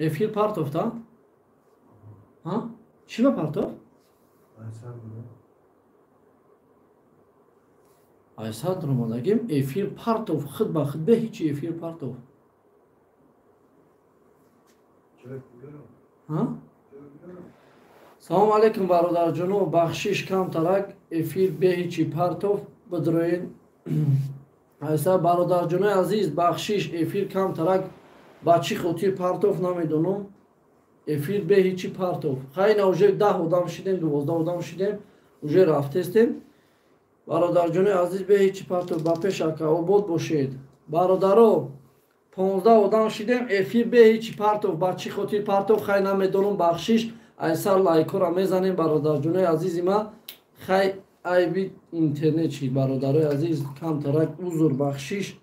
Эфир партофта? Чӣ ба партоф? Айсад ромадагим эфир партоф, худ ба худ бе ҳичи эфир партоф. Салом алейкум бародарҷоно, бахшиш камтарак эфир бе ҳичи партоф бидроен. Айса бародарҷонои азиз, бахшиш эфир камтарак ба чӣ хотир партоф намедонам. Эфир бе ҳичи партоф. Хайна уже 10 одам шидем, 12 одам шидем, уже рафтестем. Бародарҷонои азиз, бе ҳичи партоф, ба пеш ака обод бошед. Бародаро, 15 одам шидем, эфир бе ҳичи партоф, ба чӣ хотир партоф хай намедонам, бахшиш. Айсар лайкора мезанем бародарҷонои азизи ма. Хай айби интернет шид бародарои азиз, камтарак узр бахшиш.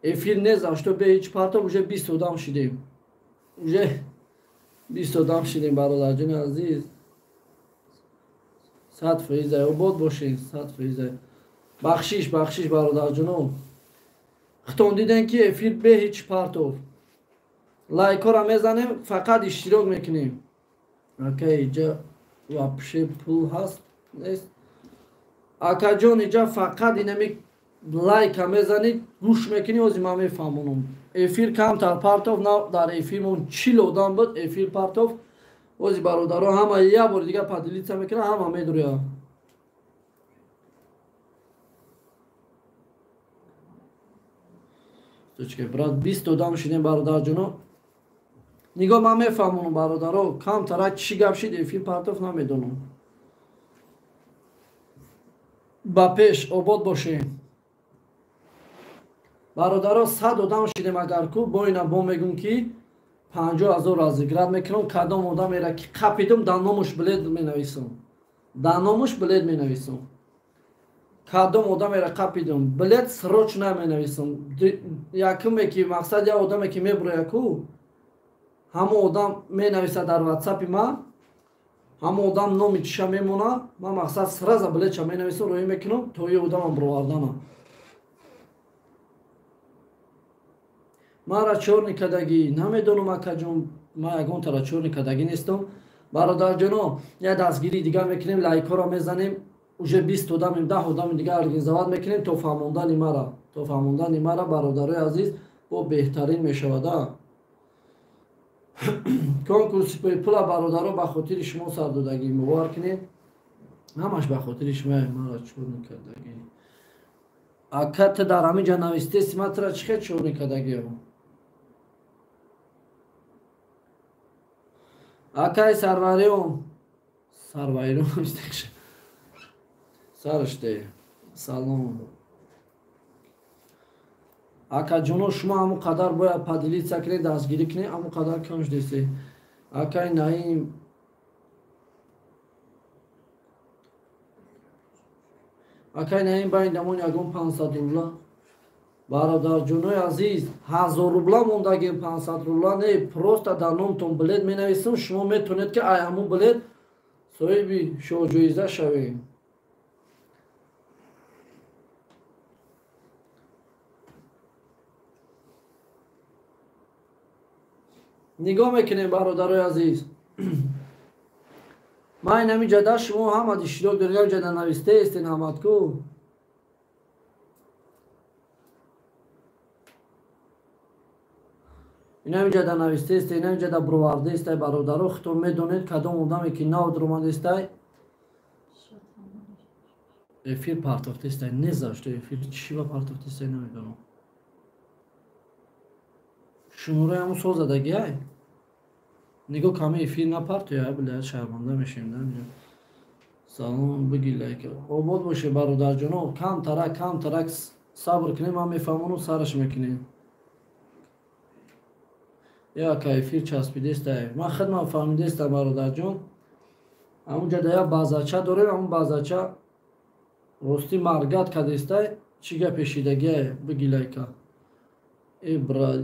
Эфир незашто бе ҳеч партоф, уже 20 одам шидем. Уже 20 одам шидем бародарҷони азиз. 100% обод бошед, 100%. Бахшиш, бахшиш бародарҷоно. Хитон дидем ки эфир бе ҳеч партоф. Лайкора мезанем, фақат иштирок мекунем. Ака иҷа вообще пул ҳаст нест. Акаҷон, иҷа фақат инами лайка мезанед, гӯш мекунӣ, ози ман мефаҳмонам. Эфир камтар партоф, на дар эфирмон 40 одам буд, эфир партоф. Ози бародаро ҳама як бори дигар поделиться мекунад, ҳама медуря. Точка, брат, 20 одам шидем бародарҷоно. Нигоҳ, ман мефаҳмонам бародаро, камтарак чӣ гап шид, эфир партоф намедонам. Ба пеш обод бошем. Бародаро, 100 одам шидем агар ку, бо ина бо мегум ки 50 000 разыграть мекунам, кадом одамера ки қапидум, дар номуш билет менависам. Дар номуш билет менависам. Кадом одамера қапидум, билет срочно менависам. Якуме ки мақсад як одаме ки мебуроя ку, ҳамон одам менависад дар ватсапи ман, ҳамон одам номи чиша мемона, ман мақсад сразу билетша менависам, роҳӣ мекунам, то и одамам бироварданам. Мара чорни кадагӣ намедонам акаҷон, ман ягонтара чорни кадагӣ нестам. Бародарҷоно, як дастгирии дигар мекунем, лайкҳоро мезанем, уже 20 одамем, 10 одами дигар организовать мекунем то фаҳмондани мара, то фаҳмондани мара бародарои азиз, бо беҳтарин мешавад. Конкурси пула бародаро ба хотири шумо сар додагӣ, бовар кунед, ҳамаш ба хотири шумо. Мара чорни кардагӣ. Ака, ту дар ҳамин ҷа навистеси, ман тура чӣ хел чорни кардагӣ? Акай сарварион, сарварион сараште. Салом. Акаҷоно, шумо ҳамон қадар бояд поделиться кунед, дастгирӣ кунед, ҳамон қадар кам шудесе. Акай Наим, акай Наим, байн дамон ягон 500 рубла. Бародарҷонои азиз, 1000 рубла мондагим, 500 рубла не, просто дар номтон билет менависам, шумо метавонед ки ай ҳамон билет соҳиби шоҳҷоиза шавед. Нигоҳ мекунем бародарои азиз. Ман инами ҷада шумо ҳама иштирок доред, ҳам ҷада навистаестен ҳаматку. Инами ҷада навистаесте, инами ҷада бировардаестай бародаро, худтон медонед кадом одаме ки нав дуромадестай. Эфир партофтестай, не за что эфир чӣ ба партофтестай намедонам. Шумораи ҳамун сол задагиай. Нигоҳ, ками эфир напартоя, бля, шарманда мешем, да. Салом биги лайк. Обод боше бародарҷоно, камтарак, камтарак сабр кунем, ман мефаҳмонам, сараш мекунем. Яка эфир часпидестай. Ман худман фаҳмидестам бародарҷон. Ҳамун ҷада як базача дорем, ҳамун базача рости маргат кадестай, чӣ гап пешидагиай, биги лайка. Э брат,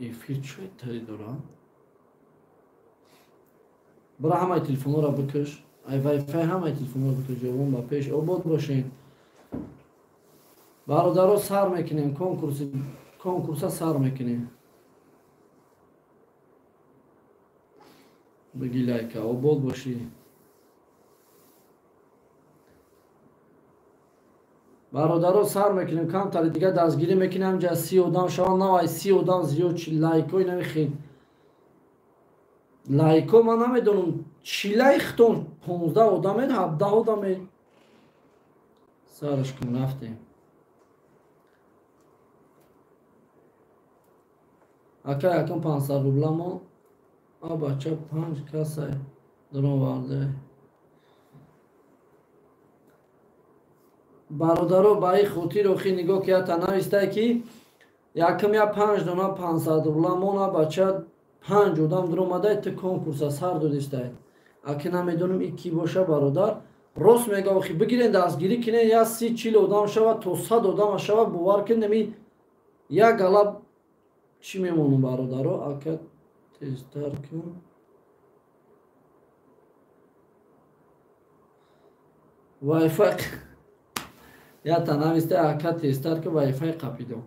эфир чӣ тари дора? Бира ҳамаи телефонҳоро бикаш. Ай вайфай ҳамаи телефонҳо бутаҷовон ба пеш обод бошед. Бародаро сар мекунем, конкурса сар мекунем. Бигӣ лайка, обод бошӣ. Бародаро сар мекунем, камтари дига дастгирӣ мекунем, ҳамҷа 30 одам шаванд, навай 30 одам зиёд чи лайкҳои намехед. Лайкҳо ман намедонам чӣ лайктон 15 одамед, 17 одамед. Сараш кун рафтем. Ака якум 500 рубламон, а бача 5 касай дароварда. Бародаро ба ин хотир охи нигоҳ ки ята навистай ки якум я 5 дона 500 рубламон, а бача 5 одам даромадай, ту конкурса сар додистай. Аки намедонам и ки боша бародар. Рост мега охи бигирен дастгирӣ кинен, я 30-40 одам шава то 100 одам шава, бовар кин нами як галаб чӣ мемонам бародаро. Ака тезтар кун. Вайфай ята навистай ака тезтар кун, вайфай қапидом.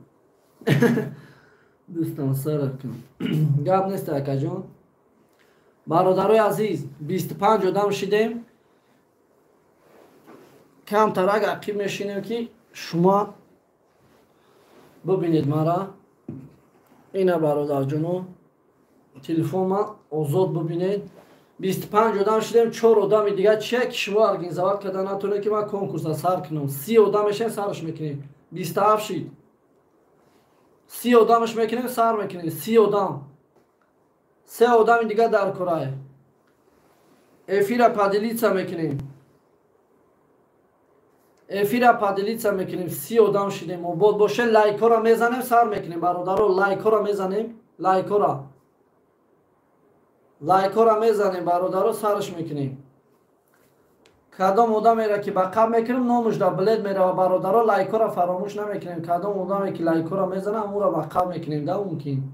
Дӯстам сар кун. Гап нест акаҷон. Бародарои азиз, 25 одам шидем. Камтарак ақиб мешинем ки шумо бибинед мара. Ина бародарҷоно, телефонма озод бибинед. 25 одам шидем, 4 одами дига чия ки шумо организоват карда натонед ки ман конкурса сар кунам. 30 одам мешем, сараш мекунем. 27 шид. 30 одамаш мекунем, сар мекунем. 30 одам. 3 одами дига дар курай. Эфира поделиться мекунем. Эфира поделиться мекунем. 30 одам шидем. Обод боше, лайкора мезанем, сар мекунем. Бародаро, лайкора мезанем, лайкора. Лайкора мезанем, бародаро, сараш мекунем. Кадом одамеро ки ба қаб мекунем, номуш дар билет мерава. Бародаро, лайкора фаромӯш намекунем. Кадом одаме ки лайкора мезана, ҳамуро ба қаб мекунем. Да мумкин.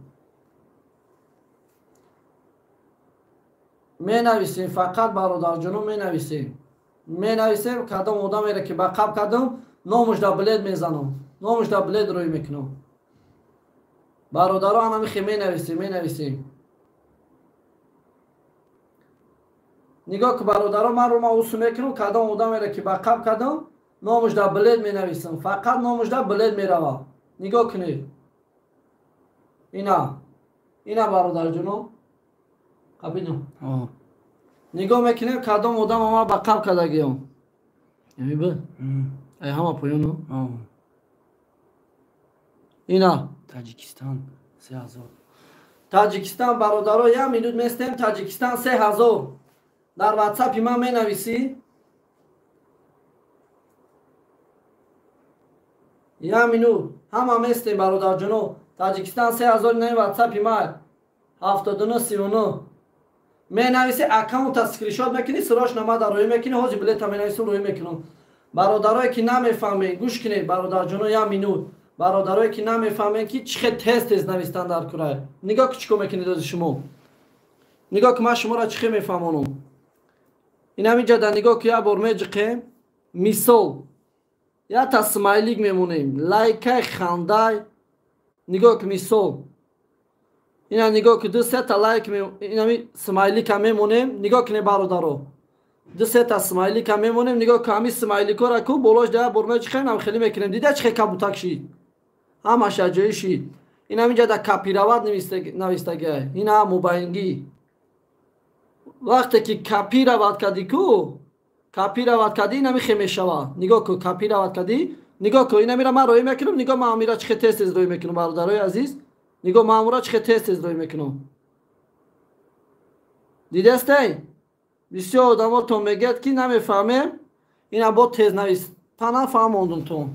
Менависем, фақат бародарҷоно менависем. Менависем кадом одамеро ки ба қаб кардам, номуш дар билет мезанам. Номуш дар билет рӯй мекунам. Бародаро, анамихе менависем, менависем. Нигоҳ ки бародаро, ман рӯ ма усу мекунам, кадом одамеро ки ба қаб кардам, номуш дар билет менависам. Фақат номуш дар билет мерава. Нигоҳ кунед. Ина. Ина бародарҷоно. Қабино. Нигоҳ мекунем кадом одам ама ба қаб кардагиём. Ами б? Ай ҳама поёно? Ина. Таҷикистон 3000. Таҷикистон бародаро, як минут местем. Таҷикистон 3000. Дар ватсапи ман менависӣ. Як минут. Ҳама местем бародарҷоно. Таҷикистон 3000 ина ватсапи ман. 79 39. Менависӣ, аккаунта скриншот мекунӣ, срочно мада рӯй мекунӣ, ҳозир билета менависам, рӯй мекунам. Бародарое ки намефаҳмед, гӯш кунед бародарҷоно, як минут. Бародарое ки намефаҳмед ки чӣ хел тез тез навистан дар курай. Нигоҳ ки чӣ кор мекунед ози шумо. Нигоҳ ки ман шуморо чӣ хел мефаҳмонам. Ин ҳаминҷа дар нигоҳ ки як бор меҷиқем, мисол якта смайлик мемонем, лайкай, хандай. Нигоҳ ки мисол ина нигоҳ ки 2-3 лайк инами смайлика мемонем. Нигоҳ кунед бародаро, 2-3 смайлика мемонем. Нигоҳ ки ҳами смайликора ку болош да як бор меҷиқем, ҳам хеле мекунем. Дида чӣ хел кабутак шид, ҳамаш аҷоиб шид. Ин ҳаминҷа дар копировать навистагиай. Ина мобайнгӣ. Вақте ки копировать кардӣ ку, копировать кардӣ, инами хе мешава. Нигоҳ ку, копировать кардӣ. Нигоҳ ку, инамира ман рӯй мекунам. Нигоҳ ман амира чӣ хел тез тез рӯй мекунам бародарои азиз. Нигоҳ ман амура чӣ хел тез тез рӯй мекунам. Дидастей? Бисёр одамо то мегӯяд ки намефаҳмем. Ина бо тез навис. Та нафаҳмондум то.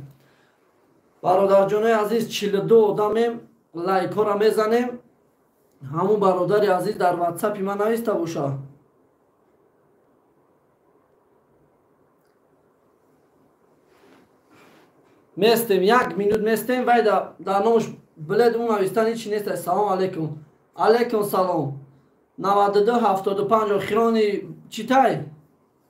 Бародарҷонои азиз, 42 одамем, лайкҳоро мезанем. Ҳамун бародари азиз дар ватсапи ман нависта боша. Местем, як минут местем, вай дар номуш билет ун навистан ҳеч нест. Салом алейкум. Алейкум салом. 92 75 охирони читай?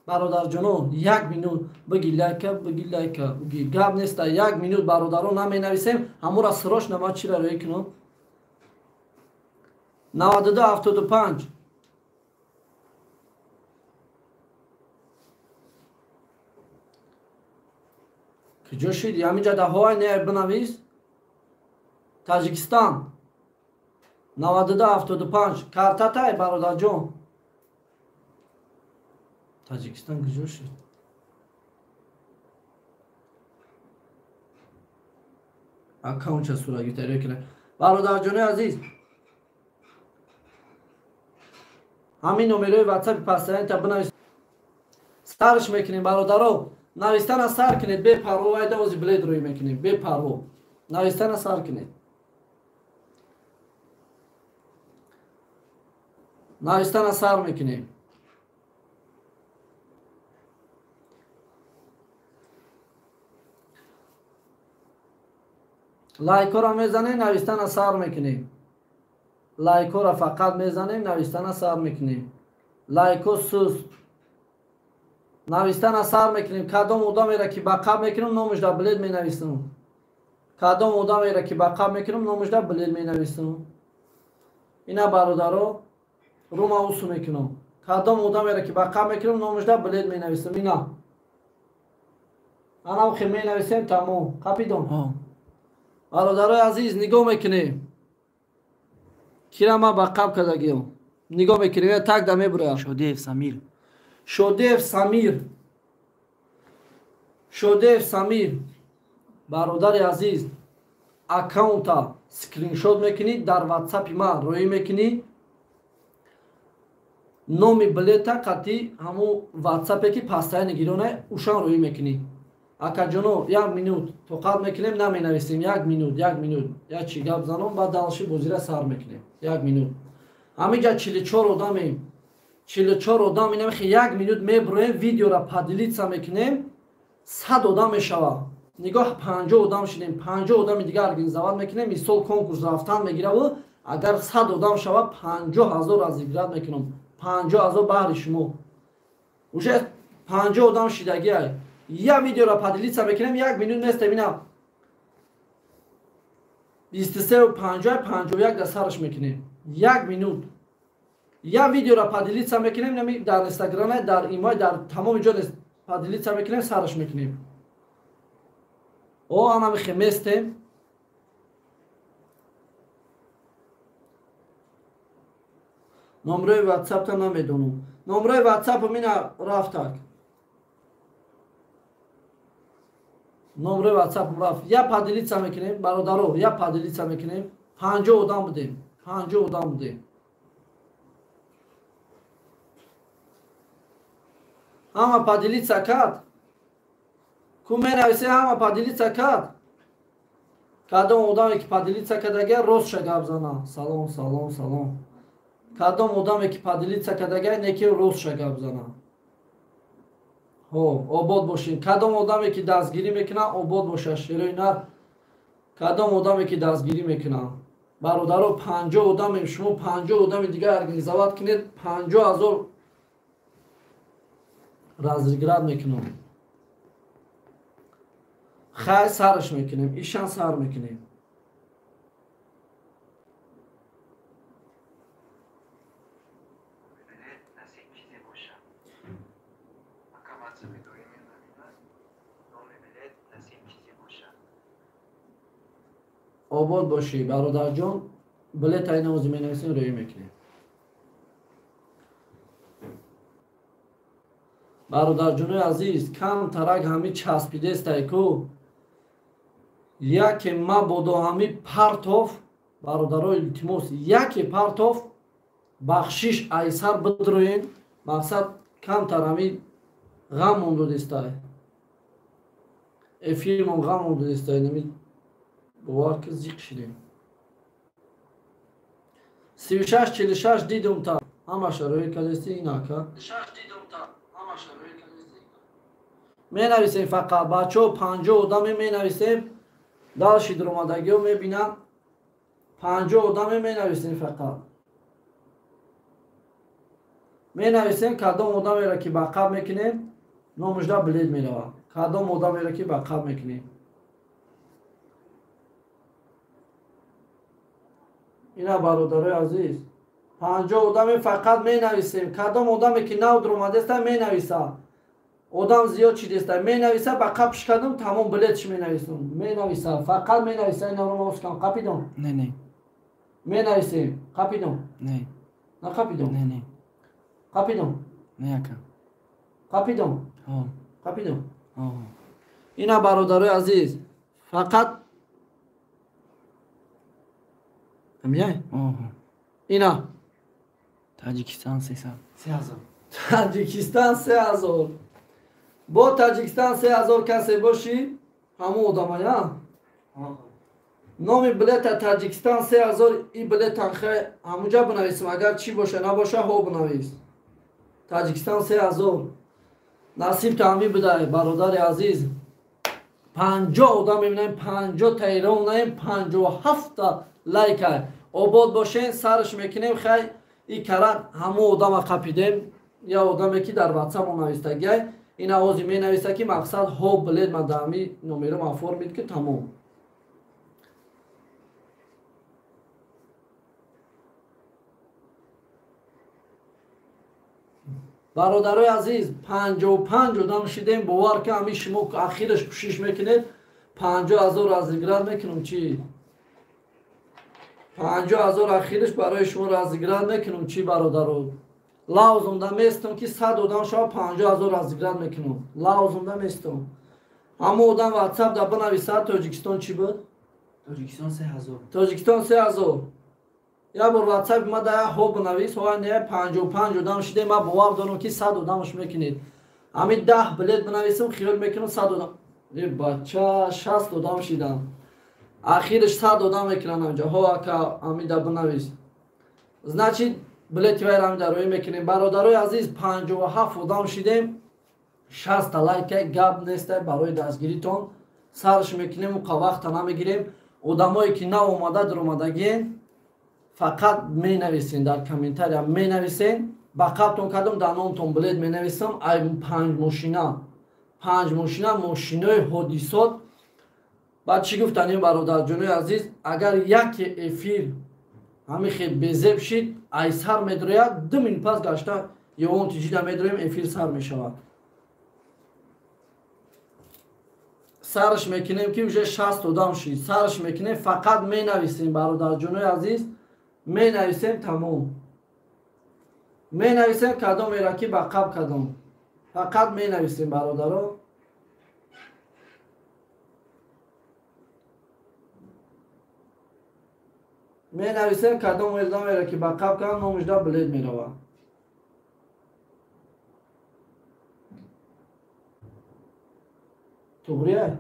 Бародарҷоно, як минут биги лайка, биги лайка, биги гап неста, як минут бародаро наменависем, ҳамура срочно ма чира рӯй кунам. 92 75 куҷо шид? Ҳаминҷа даҳоай не бинавис. Таҷикистон 92 75 картатай бародарҷон. Таҷикистон куҷо шид? Аккаунтча сурат гирифта. Бародарҷони азиз, ҳамин номерои ватсапи пастаянта бинавис. Сарш мекунем бародаро, навистана сар кунед, бепарво айда ози билет рӯй мекунем, бепарво. Навистана сар кунед. Навистана сар мекунем. Лайкора мезанем, навистана сар мекунем. Лайкора фақат мезанем, навистана сар мекунем. Лайко суст. Навистана сар мекунем. Кадом одамеро ки ба қаб мекунам, номаш дар билет менависам. Кадом одамеро ки ба қаб мекунам, номаш дар билет менависам. Ина бародаро, рума усу мекунам. Кадом одамеро ки ба қаб мекунам, номаш дар билет менависам. Ина. Ана хе менависем, тамом. Қапидон. Бародарои азиз, нигоҳ мекунем. Кира ма ба қаб кардагиам. Нигоҳ мекунем, так да мебурам. Шодиев Самир. Шодиев Самир. Шодиев Самир. Бародари азиз, аккаунта скриншот мекунӣ, дар ватсапи ман рӯӣ мекунӣ. Номи билета қатъи ҳамун ватсапе ки пастаи нигирона ушан рӯӣ мекунӣ. Акаҷоно, як минут тоқат мекунем, наменависем. Як минут, як минут. Як чи гап занон, баъд далши бозира сар мекунем. Як минут. Ҳаминҷа 44 одамем. 44 одам инам хе як минут меброем, видеора поделиться мекунем, 100 одам мешава. Нигоҳ 50 одам шидем, 50 одами дигар организоват мекунем, мисол конкурс рафтан мегираву, агар 100 одам шава, 50 ҳазор разыграть мекунам. 50 ҳазор баҳри шумо. Уже 50 одам шидагиай. Я видеора поделиться мекунем, як минут местем ина. 23 50 51 да сараш мекунем. Як минут. Я видеора поделиться мекунем, нами дар Инстаграм, дар имай, дар тамоми ҷо поделиться мекунем, сараш мекунем. О, ана мехе местем. Номрои WhatsApp-та намедонам. Номрои WhatsApp мина рафтак. Номрои WhatsApp рафт. Я поделиться мекунем, бародаро, я поделиться мекунем. 50 одам будем. 50 одам будем. Ҳама поделиться кард. Ку менависе ҳама поделиться кард. Кадом одаме ки поделиться кардагия ростша гап зана. Салом, салом, салом. Кадом одаме ки поделиться кардагия неки ростша гап зана. Ҳо, обод бошин. Кадом одаме ки дастгирӣ мекунад, обод бошад. Шерои нар. Кадом одаме ки дастгирӣ мекунад. Бародаро, 50 одамем, шумо 50 одами дигар организоват кунед, 50 ҳазор разыграть мекунам. Хай сараш мекунем, ишан сар мекунем. Обод бошӣ, бародарҷон, билет айна ози менависем, рӯӣ мекунем. Бародарҷонои азиз, кам тарак ҳами часпидестай ку. Яке мабодо ҳами партов, бародаро илтимос, яке партов бахшиш айсар бидроен, мақсад камтар ҳами ғам мондодестай. Эфирмон ғам мондодестай, нами бовар ки зиқ шидем. 36 46 дидум та ҳамаша рӯй кардести инака. Менависем фақат бачаҳо 50 одаме менависем, далши дуромадагиҳо мебинам. 50 одаме менависем фақат. Менависем кадом одамеро ки ба қаб мекунем, номушда билет меравад. Кадом одамеро ки ба қаб мекунем. Ина бародарои азиз, 50 одаме фақат менависем. Кадом одаме ки нав дуромадеста менависа. Одам зиёд чидеста менависа, ба қабш кардам, тамом билетш менависам. Менависа, фақат менависа. Инаро маоскам қапидом? Не, не. Менависем. Қапидом? Не. На қапидом? Не, не. Қапидом? Не, ака. Қапидом? Ҳо. Қапидом? Ҳо. Ина бародарои азиз, фақат амияй? Ҳо. Ина Таҷикистон 300. 3000. Таҷикистон 3000. Бо Таҷикистон 3000 касе бошӣ, ҳамон одамая? Номи билета Таҷикистон 3000 и билетан хе ҳамунҷа бинависем, агар чӣ боша набоша ҳо бинавис. Таҷикистон 3000. Насиб таъмин бидай, бародари азиз. 50 одам мебинем, 50 тайрон наем, 57 та лайка. Обод бошен, сарш мекунем, хай и кара ҳамон одама қапидем, я одаме ки дар WhatsApp навистагиай, ин овози менависа ки мақсад ҳо билет ма даами номерам оформид ки тамом. Бародарои азиз, 55 одам шидем, бовар ки ҳамин шумо ахираш кӯшиш мекунед, 50 000 разыграть мекунам чӣ? 50 000 ахираш барои шумо разыграть мекунам чӣ, бародаро? Лавзумда местам ки 100 одам шава 50 000 разыграть мекунам. Лавзумда местам. Ҳамон одам WhatsApp да бинависад Тоҷикистон чӣ буд? Тоҷикистон 3000. Тоҷикистон 3000. Я бор WhatsApp ма да ҳо бинавис, ҳо не 55 одам шидем, ма бовар дорам ки 100 одамш мекунед. Ҳамин 10 билет бинависам, хиёл мекунам 100 одам. Э бача, 60 одам шидам. Ахираш 100 одам мекунанд ҳамҷа. Ҳо ака, ҳамин да бинавис. Значит, билети вайра ҳамин да рӯй мекунем. Бародарои азиз, 57 одам шидем, 60 та лайка гап неста барои дастгиритон. Сарш мекунем, уқа вақта намегирем. Одамое ки нав омада дуромадагиен, фақат менависен дар комментария, менависен. Ба қабтон кардам, дар номтон билет менависам. Ай 5 мошина, 5 мошина, мошинои ҳодисот. Баъд чӣ гуфтанем, бародарҷонои азиз, агар яке эфир ҳамин хел безеб шид, ай сар медрояд, 2 минут пас гашта ёвон тиҷида медроем, эфир сар мешавад. Сарш мекунем ки уже 60 одам шид. Сарш мекунем, фақат менависем, бародарҷонои азиз, менависем тамом. Менависем кадом эра ки ба қаб кадом. Фақат менависем, бародаро. Менависем кадом одамеро ки ба қаб кардам, номушда билет меравад. Туғрия?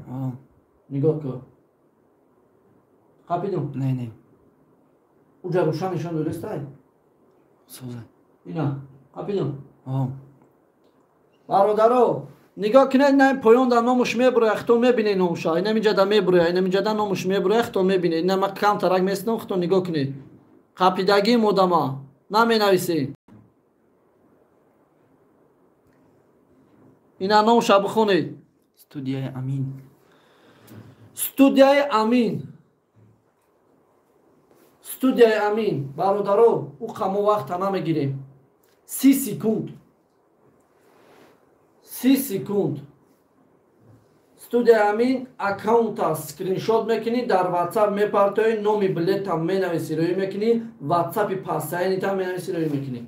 Нигоҳ кун. Қапидум? Не, не. Уҷа рӯшан нишон додестай? Соза. Ина, қапидум? Ҳо. Бародаро, нигоҳ кунед, ина поён дар номуш мебурояд, хто мебинед номуша. Ина инҷа да мебурояд, ина инҷа да номуш мебурояд, хто мебинед. Ина ма камтарак местам, хто нигоҳ кунед. Қапидагим одама, наменависед. Ина номуша бихонед. Студияи Амин. Студияи Амин. Студияи Амин. Бародаро, ӯ қамо вақта намегирем. 30 секунд. 30 секунд. Студияи Амин аккаунта скриншот мекунӣ, дар WhatsApp мепартоӣ, номи билетам менависӣ, рӯй мекунӣ, WhatsApp-и пасаинитам менависӣ, рӯй мекунӣ.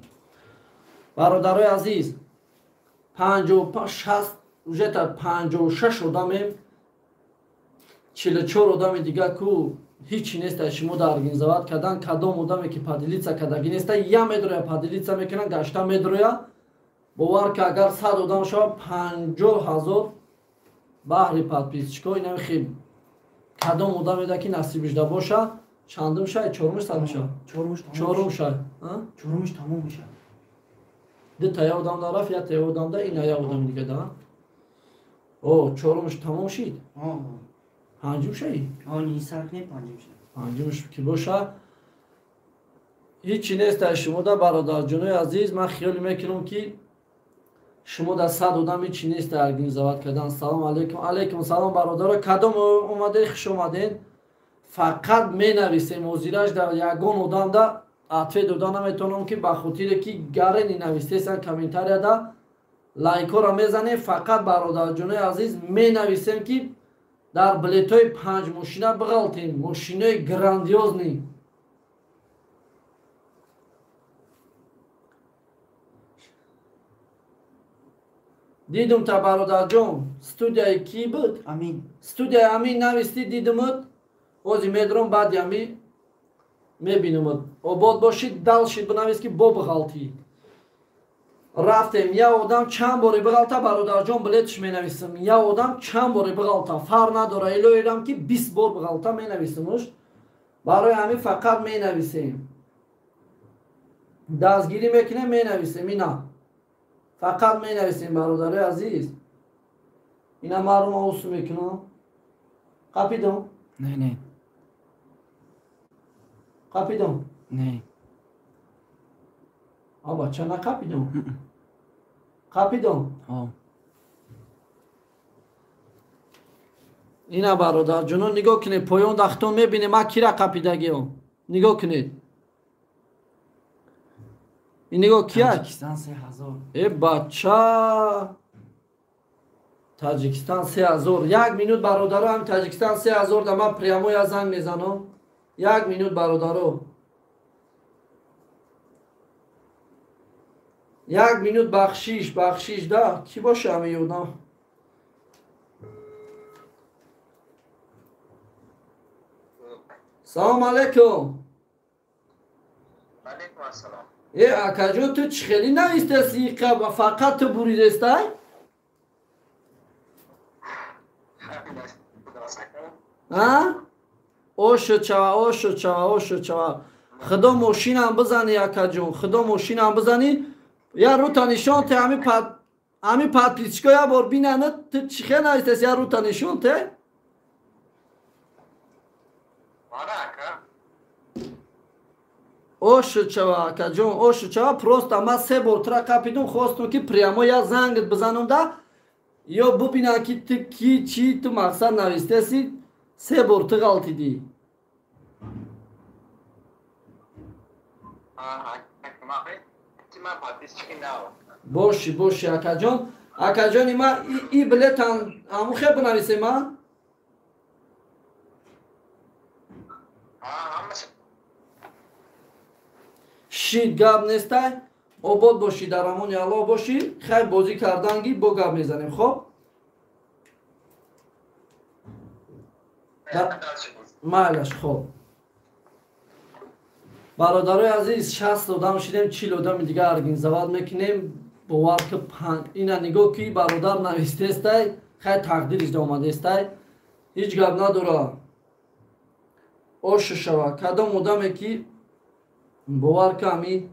Бародарои азиз, 56 уже та 56 одамем, 44 одами дига ку ҳичи неста шумо да организовать кардан. Кадом одаме ки поделиться кардаги неста, я медроя поделиться мекунан, гашта медроя. Бовар ки агар 100 одам шава, 50 000 баҳри подписчико. Инам хеб кадом одаме ки насибишда боша, чандум шай, чорумш сар меша? Чорум шай. Чорумш тамом меша. Ду та я одам да рафт, я та я одам да, ина я одами дига да. О, чорумш тамом шид? Панҷум шай? О, ни сар не панҷум шай. Панҷумш ки боша, Ҳичи нест аз шумода, бародарҷонои азиз. Ман хиёл мекунам, ки шумо да 100 одам ҳичи нест организовать кардан. Салом алейкум. Алейкум салом, бародаро. Кадом омадед, хуш омадед. Фақат менависем, ҳозираш дар ягон одамда ответ дода наметавонам, ки ба хотире ки гарени навистесан комментарияда, лайкҳоро мезанем. Фақат, бародарҷонои азиз, менависем, ки дар билетҳои панҷ мошина биғалтем, мошинои грандиозный. Дидум та, бародарҷон. Студияи кӣ буд? Амин. Студияи Амин навистӣ, дидумуд. Ҳози медром, баъди ами мебинумуд. Обод бошид. Дальше бинавис, ки бо биғалтӣ. Рафтем. Я одам чанд боре биғалта, бародарҷон, билетш менависам. Я одам чанд боре биғалта, фарқ надора, илоирам ки 20 бор биғалта, менависамуш. Барои ҳамин фақат менависем, дастгирӣ мекунем, менависем. Ина фақат менависем, бародарои азиз. Ина марума усу мекунам. Қапидам? Не, не. Қапидам? Не. А, бача, нақапидам? Қапидам? Ина, бародарҷоно, нигоҳ кунед, поён дахтон мебинем, ман кира қапидагиам. Нигоҳ кунед. Ин нигоҳ, кия? Таҷикистон 3000. Э, бача, Таҷикистон 3000. Як минут, бародаро, ҳам Таҷикистон 3000 да ман прямо я занг мезанам. Як минут, бародаро, як минут, бахшиш, бахшиш да. Кӣ боша ҳами одам? Салом алейкум. Э, акаҷон, ту чӣ хеле навистаси, фақат ту буридестай? А, ошо чава, ошо чава, ошо чава. Худо мошинам бизани, акаҷон, худо мошинам бизани. Я рута нишон те, ами подписчико я бор бинанд, ту чӣ хел навистаси, я рута нишон те. Ошо чава, акаҷон, ошо чава. Просто ман се бор тура қапидум, хостум, ки прямо я зангат бизанам да ё бубинам, ки ту ки, чӣ ту мақсад навистаси. Се бор ту ғалтидӣ. Боши, боши, акаҷон. Акаҷони ма, и билетан ҳамун хел бинависем, а? Шид, гап нестай. Обод бошӣ, дар амони Аллоҳ бошӣ. Хайр, бозӣ карданги бо гап мезанем, хоб? Майлаш, хоб. Бародарои азиз, 60 одам шидем, 40 одами дигар организовать мекунем. Бовар ки, ина нигоҳ, ки бародар навистестай. Хай, тақдириш омадестай, ҳеҷ гап надора. Ошу шава. Кадом одаме ки, бовар ки, ами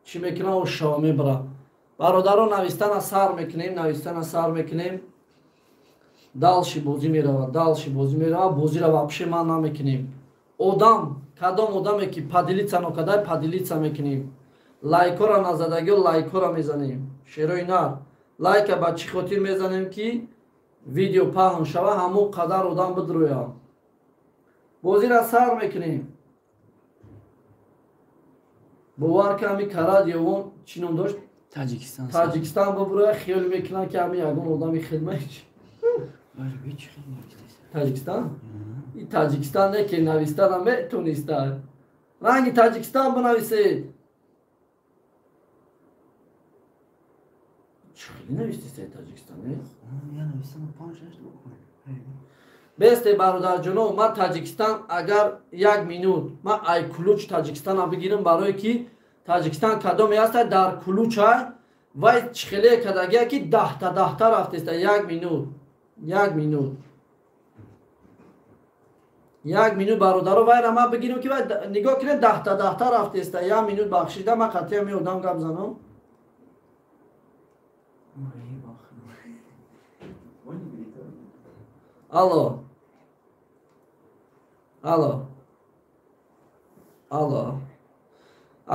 чӣ мекунам, ошу шава, мебара. Бародаро, навистана сар мекунем, навистана сар мекунем. Дальше бозӣ меравад, дальше бозӣ меравад. Бозиро вообще ман намекунем. Одам, кадом одаме ки поделиться нокардай, поделиться мекунем. Лайкҳоро назадагиё, лайкҳоро мезанем. Шерои нар, лайка ба чӣ хотир мезанем? Ки видео паҳн шава, ҳамон қадар одам бидроя. Бозиро сар мекунем. Бовар ки, ҳами карат ёвон чӣ ном дошт? Таҷикистон. Таҷикистон бубуроя, хиёл мекунам, ки ҳами ягон одами хидмат Таҷикистон. И Таҷикистон не ки навистана метониста. Ранги Таҷикистон бинависед. Чӣ хеле навистеста Таҷикистон, не? Бесте, бародарҷоно, ман Таҷикистон, агар як минут, ман ай ключ Таҷикистона бигирам, барое ки Таҷикистон кадоме ҳаста, дар ключа вай чӣ хеле кардагия, ки даҳта даҳта рафтеста. Як минут, як минут, як минут, бародаро, вайра ман бигирам, ки вай, нигоҳ кунед, даҳта даҳта рафтеста. Як минут бахшида, ман қатъия меодам гап занам. Алло, алло, алло.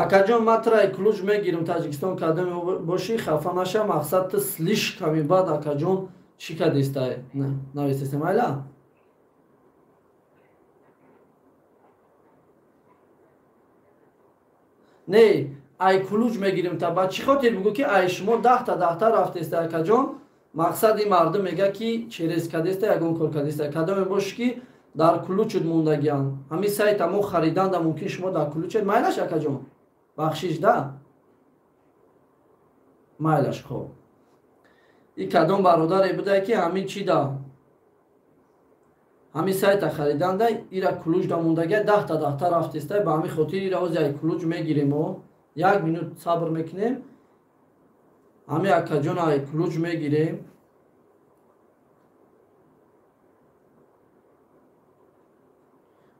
Акаҷон, ман туро ай ключ мегирам, Таҷикистон кадоме бошӣ, хафа наша, мақсад ту слишками бад, акаҷон, чӣ кадистай? Навистесем, айла? Не, ай ключ мегирем та ба чӣ хотир бигӯ ки ай шумо даҳта даҳта рафтеста, акаҷон, мақсади мардум мега ки через кадеста ягон кор кадеста. Кадоме бошӣ ки дар ключут мондагианд. Ҳамин сайта мо хариданда мумкин шумо дар ключет. Майлаш, акаҷон? Бахшиш да? Майлаш, хоб. И кадом бародаре буда ки ҳамин чи да? Ҳамин сайта хариданда ира ключ да мондагия даҳта даҳта рафтеста, ба ҳамин хотир ира ози ай ключ мегирем мо. Як минут сабр мекунем. Ҳамин акаҷон ай ключ мегирем.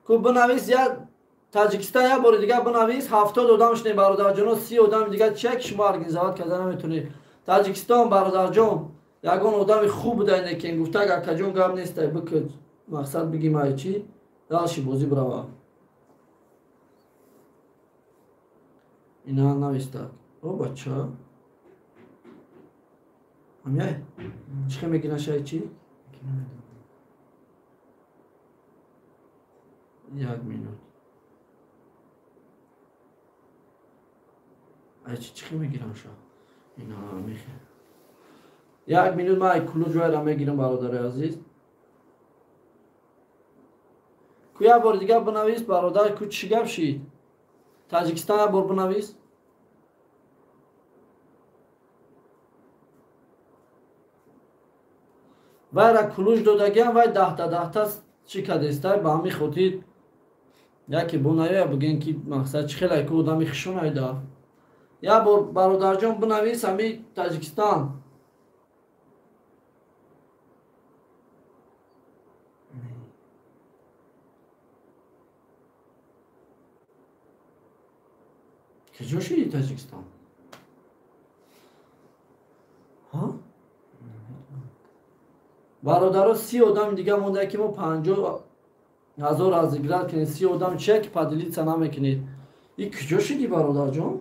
Ку бинавис я Таҷикистон як бори дигар бинавис, 70 одам шунед бародарҷоно, 30 одами дигар чия ки шумо организоват карда наметонед. Таҷикистон бародарҷон, ягон одами хуб буда инекен гуфтаг акаҷон гап нестай, бикӯд. Мақсад бигим ай чӣ? Далши бозӣ бирава. Ина навистак. О бача. Ҳамяй? Чӣ хел мегираш ай чӣ? Як минут. Ай чӣ хел мегирам ша? Ина мехе. Як минут ман ай ключ вайра мегирам бародари азиз. Ку як бори дигар бинавис бародар, ку чӣ гап шид? Таҷикистон як бор бинавис. Вайра ключ додагиам, вай даҳта даҳта чӣ кадестай, ба ҳамин хотир яке бонаёя бигӯем ки мақсад чӣ хелай ку одами хишонайда. Як бор бародарҷон бинавис ҳамин Таҷикистон. Куҷо шиди Таҷикистон? Ҳа? Бародаро, 30 одами дигар монда ки мо 50,000 разыграть кунед. 30 одам чия ки поделиться намекунед. И куҷо шиди бародарҷон?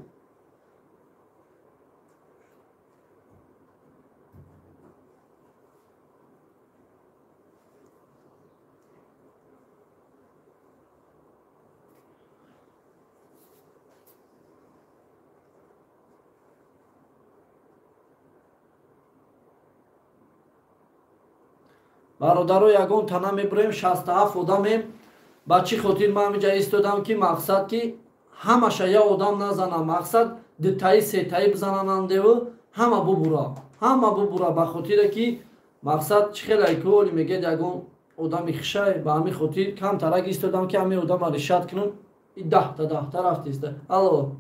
Бародаро, ягон тана мебурем, 67 одамем. Ба чӣ хотир ман ҳаминҷа истодам ки мақсад ки ҳамаша як одам назанам, мақсад дутаи сетаи бизананандеву ҳама бубура, ҳама бубура, ба хотире ки мақсад чӣ хелай ку оли мегӯяд ягон одами хишай. Ба ҳамин хотир камтарак истодам ки ҳамин одама решат кунам. И даҳта даҳта рафтиста. Алло,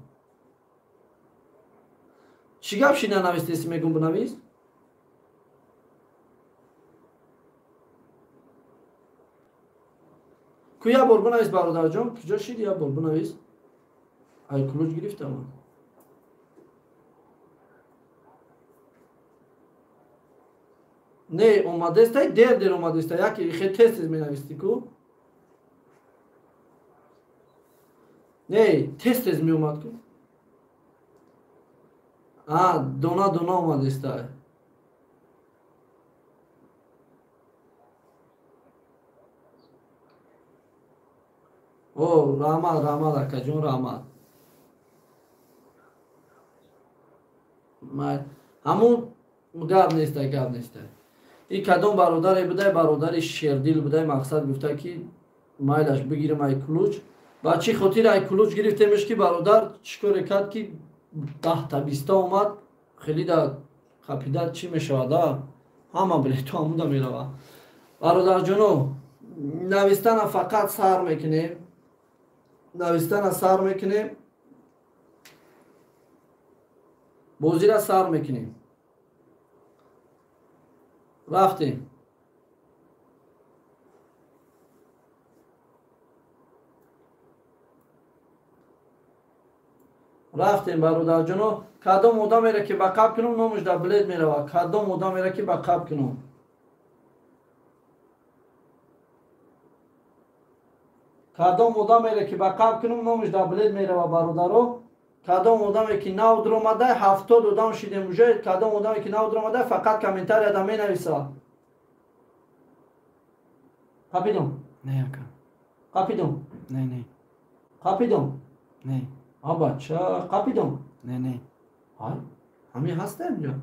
чӣ гап ши нанавистеси мегӯм бинавис? Ку як бор бинавис бародарҷон, куҷо шиди як бор бинавис. Ай ключ гирифтам. Не, омадестай, дер дер омадестай, яке хе тез тез менависти ку. Не, тез тез меомад ку. А, дона дона омадестай. О, раҳмат, раҳмат акаҷон, раҳмат. Ҳамун гап нестай, гап нестай. И кадом бародаре будай, бародари шердил будай, мақсад гуфта ки майлаш бигирем ай ключ. Ба чӣ хотир ай ключ гирифтемеш ки бародар чӣ коре кард ки даҳта биста омад, хеле да қапида чӣ мешавад, а? Ҳама билету ҳамуда мерава. Бародарҷоно, навистана фақат сар мекунем. Навистана сар мекунем. Бозира сар мекунем. Рафтем. Рафтем бародарҷоно. Кадом одамеро ки ба қаб кунам, номаш дар билет меравад. Кадом одамеро ки ба қаб кунам. Кадом одамеро ки ба қаб кунам, номаш дар билет меравад бародаро. Кадом одаме ки нав дуромада, 70 одам шидем уже. Кадом одаме ки нав дуромада, фақат комментарияда менависа. Қапидум? Не, ака. Қапидум? Не, не. Қапидум? Не. А бача, қапидум? Не, не. Ай, ҳамин ҳаста инҷо.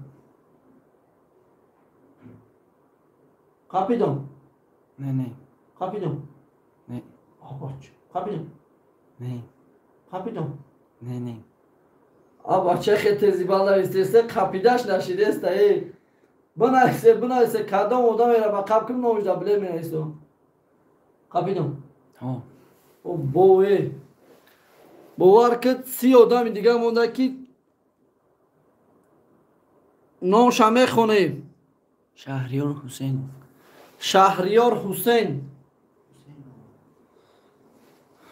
Қапидум? Не, не. Қапидум? Не. А бача, қапидум? Не. Қапидум? Не, не. А бача хетези балавистесе қапидаш нашидеста э. Бинависе, бинависе, кадом одамеро ба қап кун номишда биле менависо. Қапидум? Ҳо. О бове. Бовар кид 30 одами дига монда ки номша мехонем. Шаҳриёр Ҳусейнов. Шаҳриёр Ҳусейн.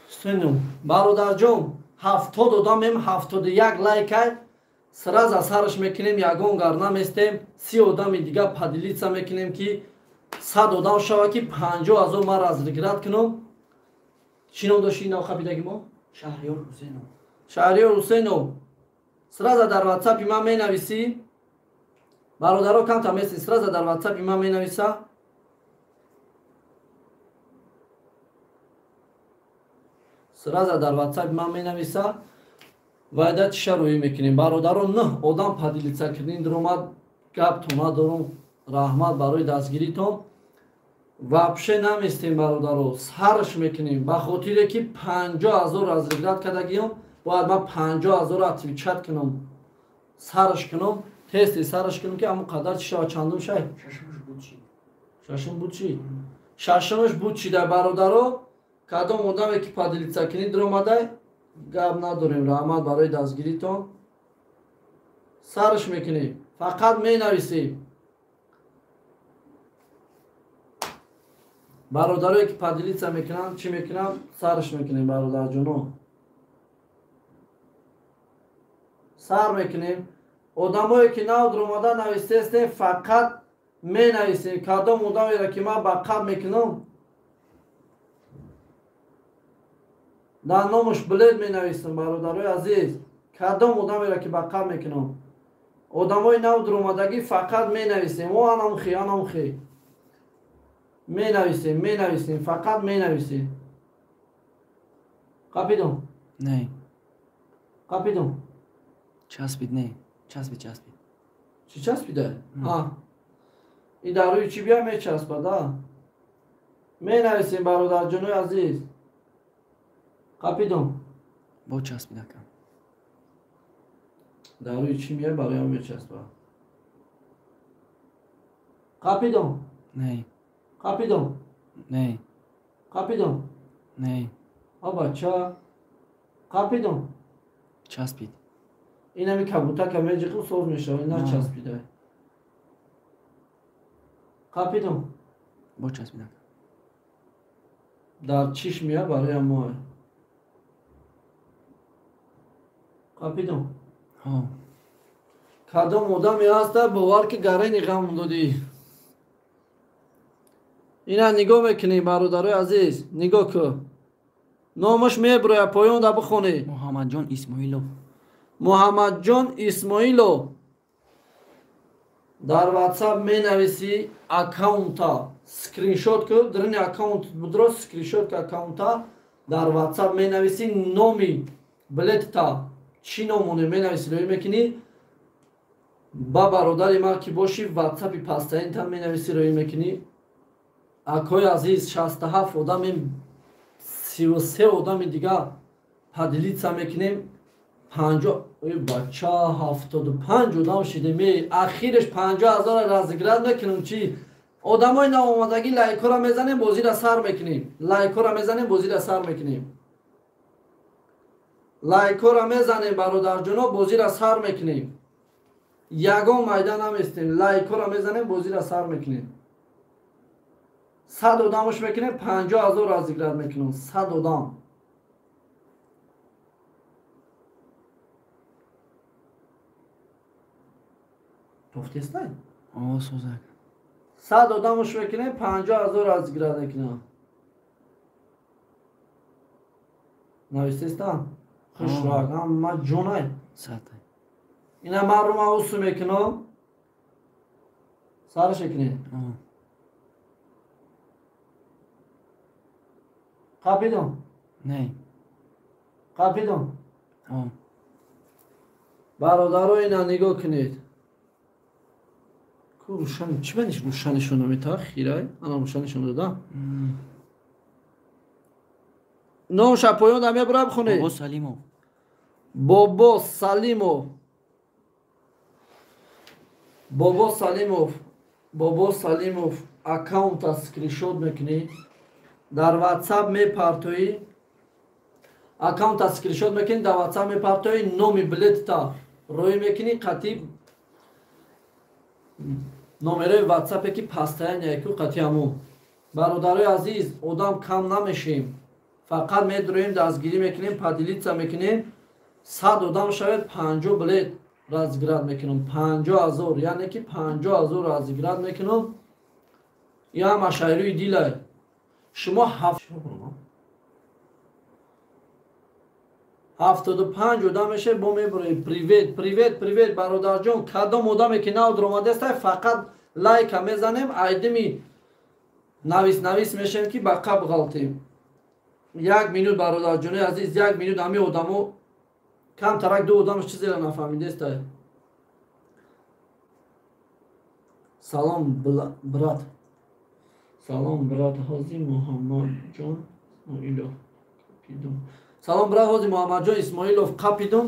Ҳусейнов. Бародарҷон, 70 одамем, 71 лайкай. Сразу сараш мекунем, ягон гар наместем. 30 одами дига поделиться мекунем ки 100 одам шава ки 50 ҳазор ман разыграть кунам. Чӣ ном дошти нав қапидаги мо? Шаҳриёр Ҳусейнов. Шаҳриёр Ҳусейнов. Сразу дар WhatsApp-и ман менависӣ. Бародаро камта меси, сразу дар WhatsApp-и ман менависа. Сразу дар WhatsApp-и ман менависа. Вайда чиша рӯӣ мекунем? Бародаро, 9 одам поделиться кардин дуромад, гап то надорум. Раҳмат барои дастгиритон. Вообще наместем бародаро, сарш мекунем. Ба хотире ки 50 ҳазор разыграть кардагиём, бояд ман 50 ҳазор отвечать кунам. Сарш кунам, тести сарш кунам ки ҳамон қадар чи шава, чандум шай? Шашумаш буд чи? Шашум буд чи? Шашумаш буд чи дар бародаро? Кадом одаме ки поделиться кунӣ дуромадай, гап надорем. Раҳмат барои дастгиритон. Сарш мекунем, фақат менависем. Бародарое ки поделиться мекунанд, чӣ мекунанд? Сарш мекунем, бародарҷоно. Сар мекунем. Одамое ки нав дуромада навистестем, фақат менависем. Кадом одамеро ки ман ба қаб мекунам, дар номаш билет менависам, бародарои азиз. Кадом одамеро ки ба қаб мекунам, одамои нав дуромадагӣ фақат менависем. О анамхи, анамхи. Менависем, менависем, фақат менависем. Қапидум? Не. Қапидум? Часпид, не. Часпид, часпид. Чӣ часпида? А. И дар рӯи чӣ бия мечаспад, а? Менависем, бародарҷонои азиз. Қапидум? Бо часпид, ака. Дар рӯи чӣ мия бароям мечаспад. Қапидум? Не. Қапидум? Не. Қапидум? Не. А бача. Қапидум? Часпид. Инами кабутака меҷиқу соз мешава, ина часпида. Қапидум? Бо часпид, ака. Дар чиш мия бароям мо. Қапидум? Ҳо. Кадом одаме ҳаста, бовар ки гарени ғам додӣ. Ина нигоҳ мекунӣ, бародарои азиз, нигоҳ кун. Номаш меброя, поён да бихонӣ. Муҳаммадҷон Исмоилов. Муҳаммадҷон Исмоилов. Дар WhatsApp менависӣ аккаунта, скриншот кун, дарини аккаунт будро, скриншот ку аккаунта, дар WhatsApp менависӣ номи билетта, чӣ номоне менависӣ, рӯй мекунӣ. Ба бародари ман ки бошӣ, WhatsApp-и пастаинта менависӣ, рӯй мекунӣ. Акои азиз, 67 одамем, 33 одами дига поделиться мекунем. 50, ой бача, 75 одам шидем. Ахираш 50 ҳазор разыграть мекунем. Чӣ? Одамои навомадагӣ лайкҳоро мезанем, бозиро сар мекунем. Лайкҳоро мезанем, бозиро сар мекунем. Лайкҳоро мезанем, бародарҷоно, бозиро сар мекунем. Ягон майда наместем. Лайкҳоро мезанем, бозиро сар мекунем. 100 одамаш мекунем, 50 ҳазор разыграть мекунем. 100 одам. Тофтестай? О, созак. 100 одамаш мекунем, 50 ҳазор разыграть мекунем. Навистестан? Хушрак, ҳама ҷонай. Сатай. Ина ман рума усу мекунам. Сараш мекунед? Қапидам? Не. Қапидам? Бародаро, ина нигоҳ кунед. Ку рӯшан, чӣ баниш рӯшанишон намета? Хирай? Ана рӯшанишон дода? Номша поён да мебура бихонед. Бобо Салимов. Бобо Салимов. Бобо Салимов. Бобо Салимов аккаунта скриншот мекунӣ. Дар WhatsApp мепартоӣ. Аккаунта скриншот мекунӣ, дар WhatsApp мепартоӣ, номи билетта рӯй мекунӣ, қатъи номерои WhatsApp-е ки пастаян яку қатъи ҳамон. Бародарои азиз, одам кам намешем. Фақат медроем, дастгирӣ мекунем, поделиться мекунем. 100 одам шавед, 50 билет разыграть мекунам. 50 000, яъне ки 50 000 разыграть мекунам. Ин ҳама шайрӯи дилай. Шумо 75 одам мешавед, бо мебуроед. Привет, привет, привет, бародарҷон. Кадом одаме ки нав дуромадестай, фақат лайка мезанем, айдими навис навис мешавем ки ба қаб ғалтем. Як минут, бародарҷонои азиз, як минут. Ҳами одамо камтарак, ду одамаш чизеро нафаҳмидестай. Салом, брат. Салом, брат, ҳози Муҳаммадҷон Исмоилов қапидум. Салом, брат, ҳози Муҳаммадҷон Исмоилов қапидум.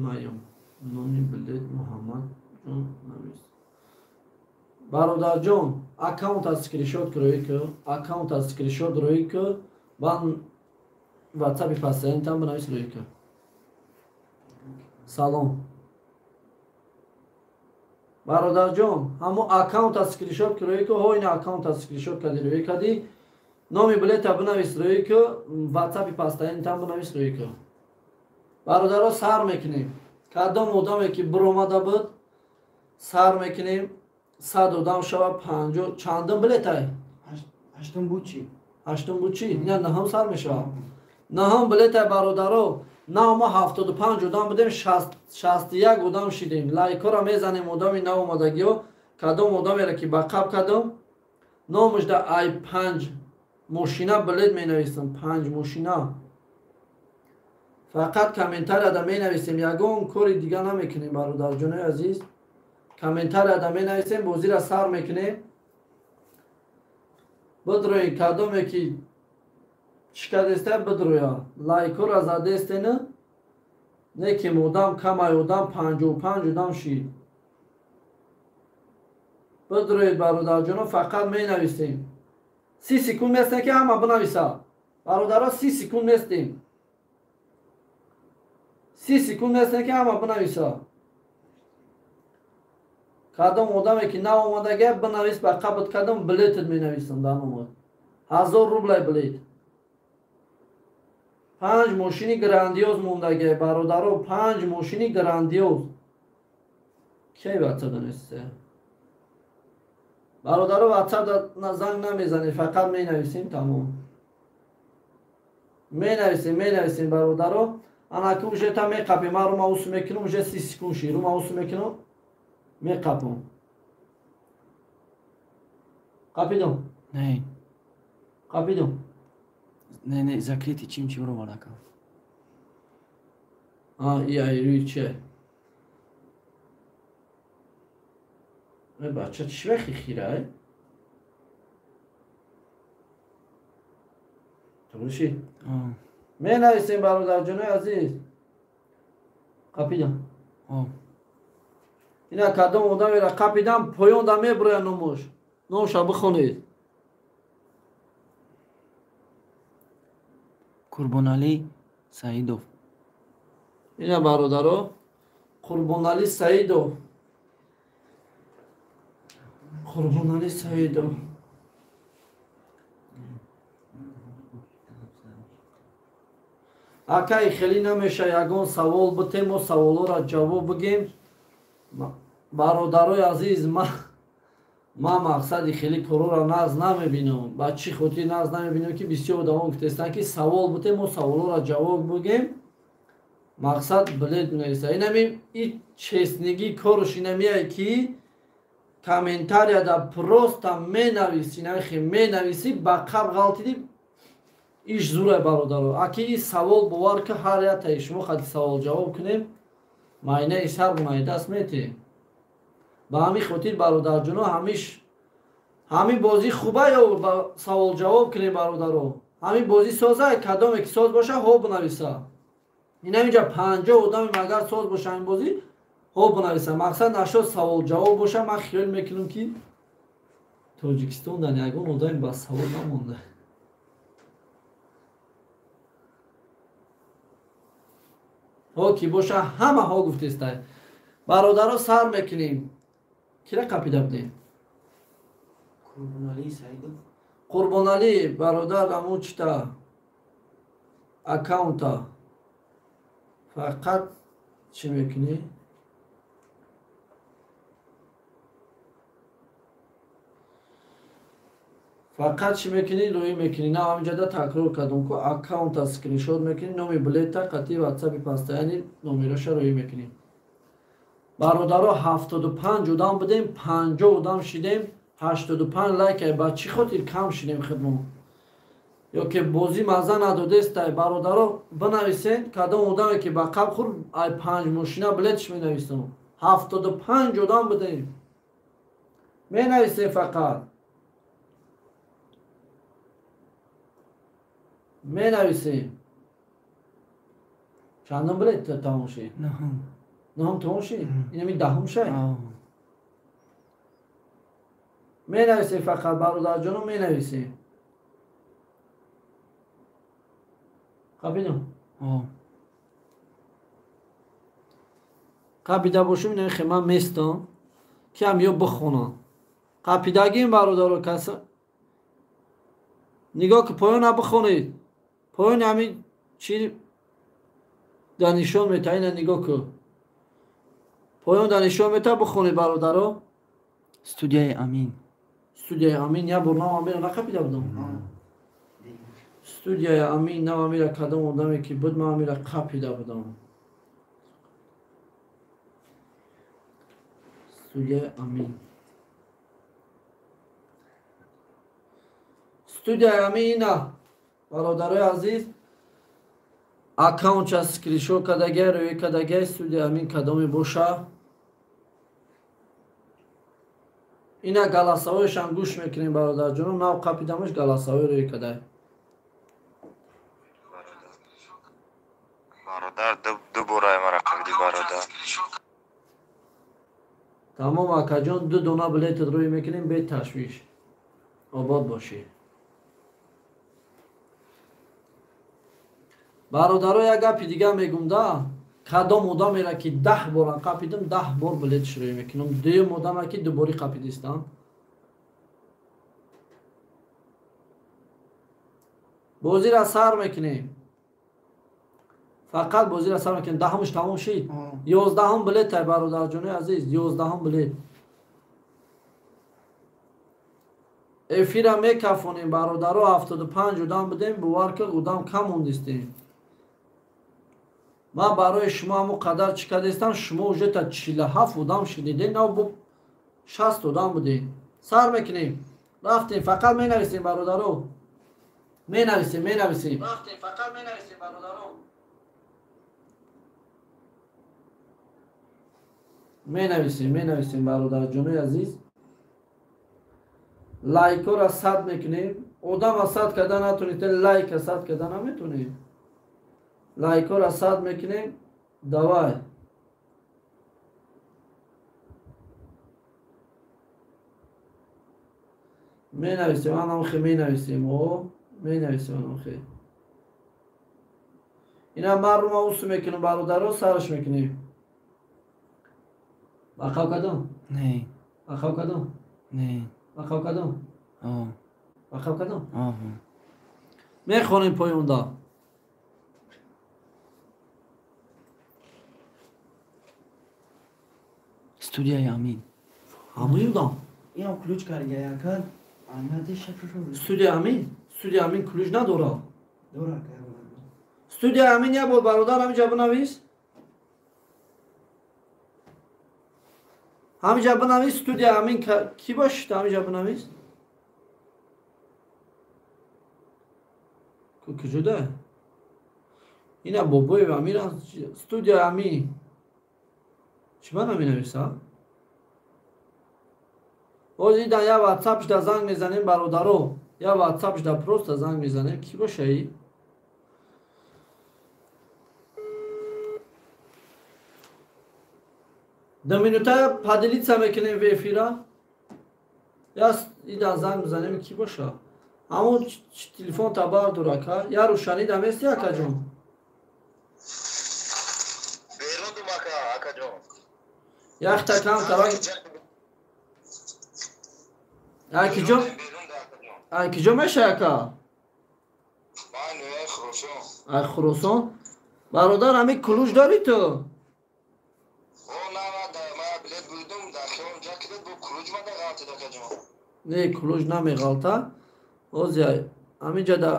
Маём. Номи билет Муҳаммадҷон навис. Бародарҷон, аккаунта скриншот рӯй ку, аккаунта скриншот рӯй ку, бан WhatsApp-и пастаинтам бинавис, рӯй ку. Салом. Бародарҷон, ҳамо аккаунта скриншот рӯй ку, ҳо ина аккаунта скриншот кади, рӯй кади, номи билета бинавис, рӯй ку, WhatsApp-и пастаинтам бинавис, рӯй ку. Бародаро, сар мекунем. Кадом одаме ки биромада буд, сар мекунем. 100 одам шава, 50. Чандум билетай? Ҳаштум буд чӣ? Ҳаштум буд чӣ? Не, наҳум сар мешавад. Наҳум билетай, бародаро. На, мо 75 одам будем, 61 одам шидем. Лайкҳоро мезанем, одами наомадагиҳо. Кадом одамеро ки ба қаб кардам, номаш да ай панҷ мошина билет менависам, панҷ мошина. Фақат комментарияда менависем, ягон кори дига намекунем, бародарҷонои азиз. Комментарияда менависем, бозира сар мекунем. Бидрои, кадоме ки чӣ кардеста, бидроя. Лайкҳоро задестена, не ки одам камай, одам 55 одам шид. Бидроед, бародарҷоно, фақат менависем. 30 секунд местем ки ҳама бинависа. Бародаро, 30 секунд местем. 30 секунд местем ки ҳама бинависа. Кадом одаме ки наомадага, бинавис, ба қабд кадом билетет менависам дар номад. 1000 рублай билет. Панҷ мошини грандиоз мондага, бародаро, панҷ мошини грандиоз. Кей WhatsApp донесте? Бародаро, WhatsApp занг намезанед, фақат менависем, тамом. Менависем, менависем, бародаро. Анаки уже та меқапем, ман рума усу мекунам, уже 30 секунд ши, рума усу мекунам, меқапам. Қапидам? Не. Қапидам? Не, не, закрытый чим чим ро ака. А, и айрӯи че? Э, бача, чӣ вақти хирай? Туғри шид? Менависем, бародарҷонои азиз. Қапидам. Ина кадом одамеро қапидам, поёнда мебурояд номуш. Номша бихонед. Курбоналӣ Саидов. Ина, бародаро, Қурбоналӣ Саидов. Қурбоналӣ Саидов. Акай, хеле намеша, ягон савол битем, мо саволҳоро ҷавоб бигем. Бародарои азиз, Ман мақсади хеле корора нағз намебинам. Ба чӣ хотир нағз намебинам, ки бисёр одамо гуфтестанд, ки савол бутем, мо саволҳоро ҷавоб бугем. Мақсад билет менависа. Инами и честнигӣ корш инамие, ки комментарияда просто менависи, нахи менависи, ба қаб ғалтиди, иш зурай, бародаро. Аки и савол бовар ки ҳар яктаи шумо хади савол ҷавоб кунем, майнаи сар майдаст метем. Ба ҳамин хотир, бародарҷоно, ҳамиш ҳамин бозӣ хуба ё савол ҷавоб кунем, бародаро. Ҳамин бозӣ соза, кадоме ки соз боша, ҳо бинависа. Инаминҷа 50 одами магар соз боша ҳамин бозӣ, ҳо бинависа. Мақсад нашод савол ҷавоб боша. Ман хиёл мекунам, ки Тоҷикистон дар ягон одами ба савол намонда. Ҳо ки боша, ҳама ҳо гуфтестай. Бародаро, сар мекунем. Кира қапида будем? Қурбоналӣ Саидов. Қурбоналӣ бародар, аму чита аккаунта фақат чӣ мекунӣ? Фақат чӣ мекунӣ? Рӯӣ мекунӣ. На, ҳаминҷода такрор кардам ку, аккаунта скриншот мекунӣ, номи билета қатъи ватсапи паста, яъне номероша рӯӣ мекунӣ. Бародаро, 75 одам будем, 50 одам шидем, 85 лайк. Ба чӣ хотир кам шидем хидмо? Ё ки бозӣ маза надодестай? Бародаро, бинависен, кадом одаме ки ба қаб хӯрд, ай панҷ мошина билетш менависам. 75 одам будем, менависем, фақат менависем. Чандум билет тамом шид? Наҳум. Наҳум тамом шид? Инами даҳум шай. Менависем фақат, бародарҷоно, менависем. Қабидам? Қабида бошум, ина ман местам, ки ҳам ё бихонам. Қапидагим, бародаро, каса нигоҳ ки поёна бихонед. Поёни ҳамин чи да нишон мета, ина нигоҳ ку. Поён да нишон мета, бихонед, бародаро. Студияи Амин. Студияи Амин, як бор нав Амира нақапида будам. Студияи Амин, нав Амира кадом одаме ки буд, ман Амира қапида будам. Студияи Амин. Студияи Амин ина, бародарои азиз, аккаунтча скриншот кардагиай, рӯӣ кардагиай. Студияи Амин кадоме боша? Ина голосовоешам гӯш мекунем, бародарҷоно, нав қапидамаш, голосовой рӯӣ кардай. Бародар, ду бора мара қабиди, бародар. Тамом, акаҷон, ду дона билетат рӯй мекунем, бе ташвиш. Обод бошӣ. Бародаро, як гапи дига мегум да, кадом одамеро ки 10 бора қапидам, 10 бор билетш рӯй мекунам. Дуюм одаме ки дуборӣ қапидистам. Бозиро сар мекунем. Фақат бозиро сар мекунем. Даҳумш тамом шид. 11-ум билет тай, бародарҷони азиз, 11-ум билет. Эфира мекафонем, бародаро, 75 одам будем, бовар ки одам кам мондистем. Ман барои шумо ҳамон қадар чӣ кардастам, шумо уже та 47 одам шидидем, нав бо 60 одам будем. Сар мекунем. Рафтем, фақат менависем, бародаро. Менависем, менависем. Рафтем, фақат менависем, бародаро. Менависем, менависем, бародарҷонои азиз. Лайкҳоро сад мекунем. Одама сад карда натонистем, лайка сад карда наметонем. Лайкҳоро сад мекунем. Давай. Менависем, анамхе менависем, о, менависем анамхе. Ина ман рума усу мекунам, бародаро, сараш мекунем. Бақав кардам? Не. Бақав кардам? Не. Бақав кардам? О. Бақав кардам? Оҳ. Мехонем поёнда. Студияи Амин. Ҳамин одам? Инам ключ карга яка. Студия Амин? Студия Амин ключ надора. Дора. Студия Амин я бор бародар ҳамиҷа бинавис. Ҳамиҷа бинавис студия Амин ки бошад ҳамиҷа бинавис. Куҷода? Ина бобои Амин студия Амин. Чӣ ман менависа? Ҳозир дар я ватсапш да занг мезанем бародаро. Я ватсапш да просто занг мезанем. Ки бошаи? Ду минута поделиться мекунем в эфира. Я ида занг мезанем ки боша. Ҳамон телефон та бардор ака. Я рӯшанӣ да мести акаҷон? Берудум ака, акаҷон. Яхта кам тарак. Акиҷо? Акиҷо меша ака? Ман Хуросон. Ай Хуросон? Бародар ҳами ключ дорӣ ту? Не, ключ намеғалта. Ҳозир ҳамиҷада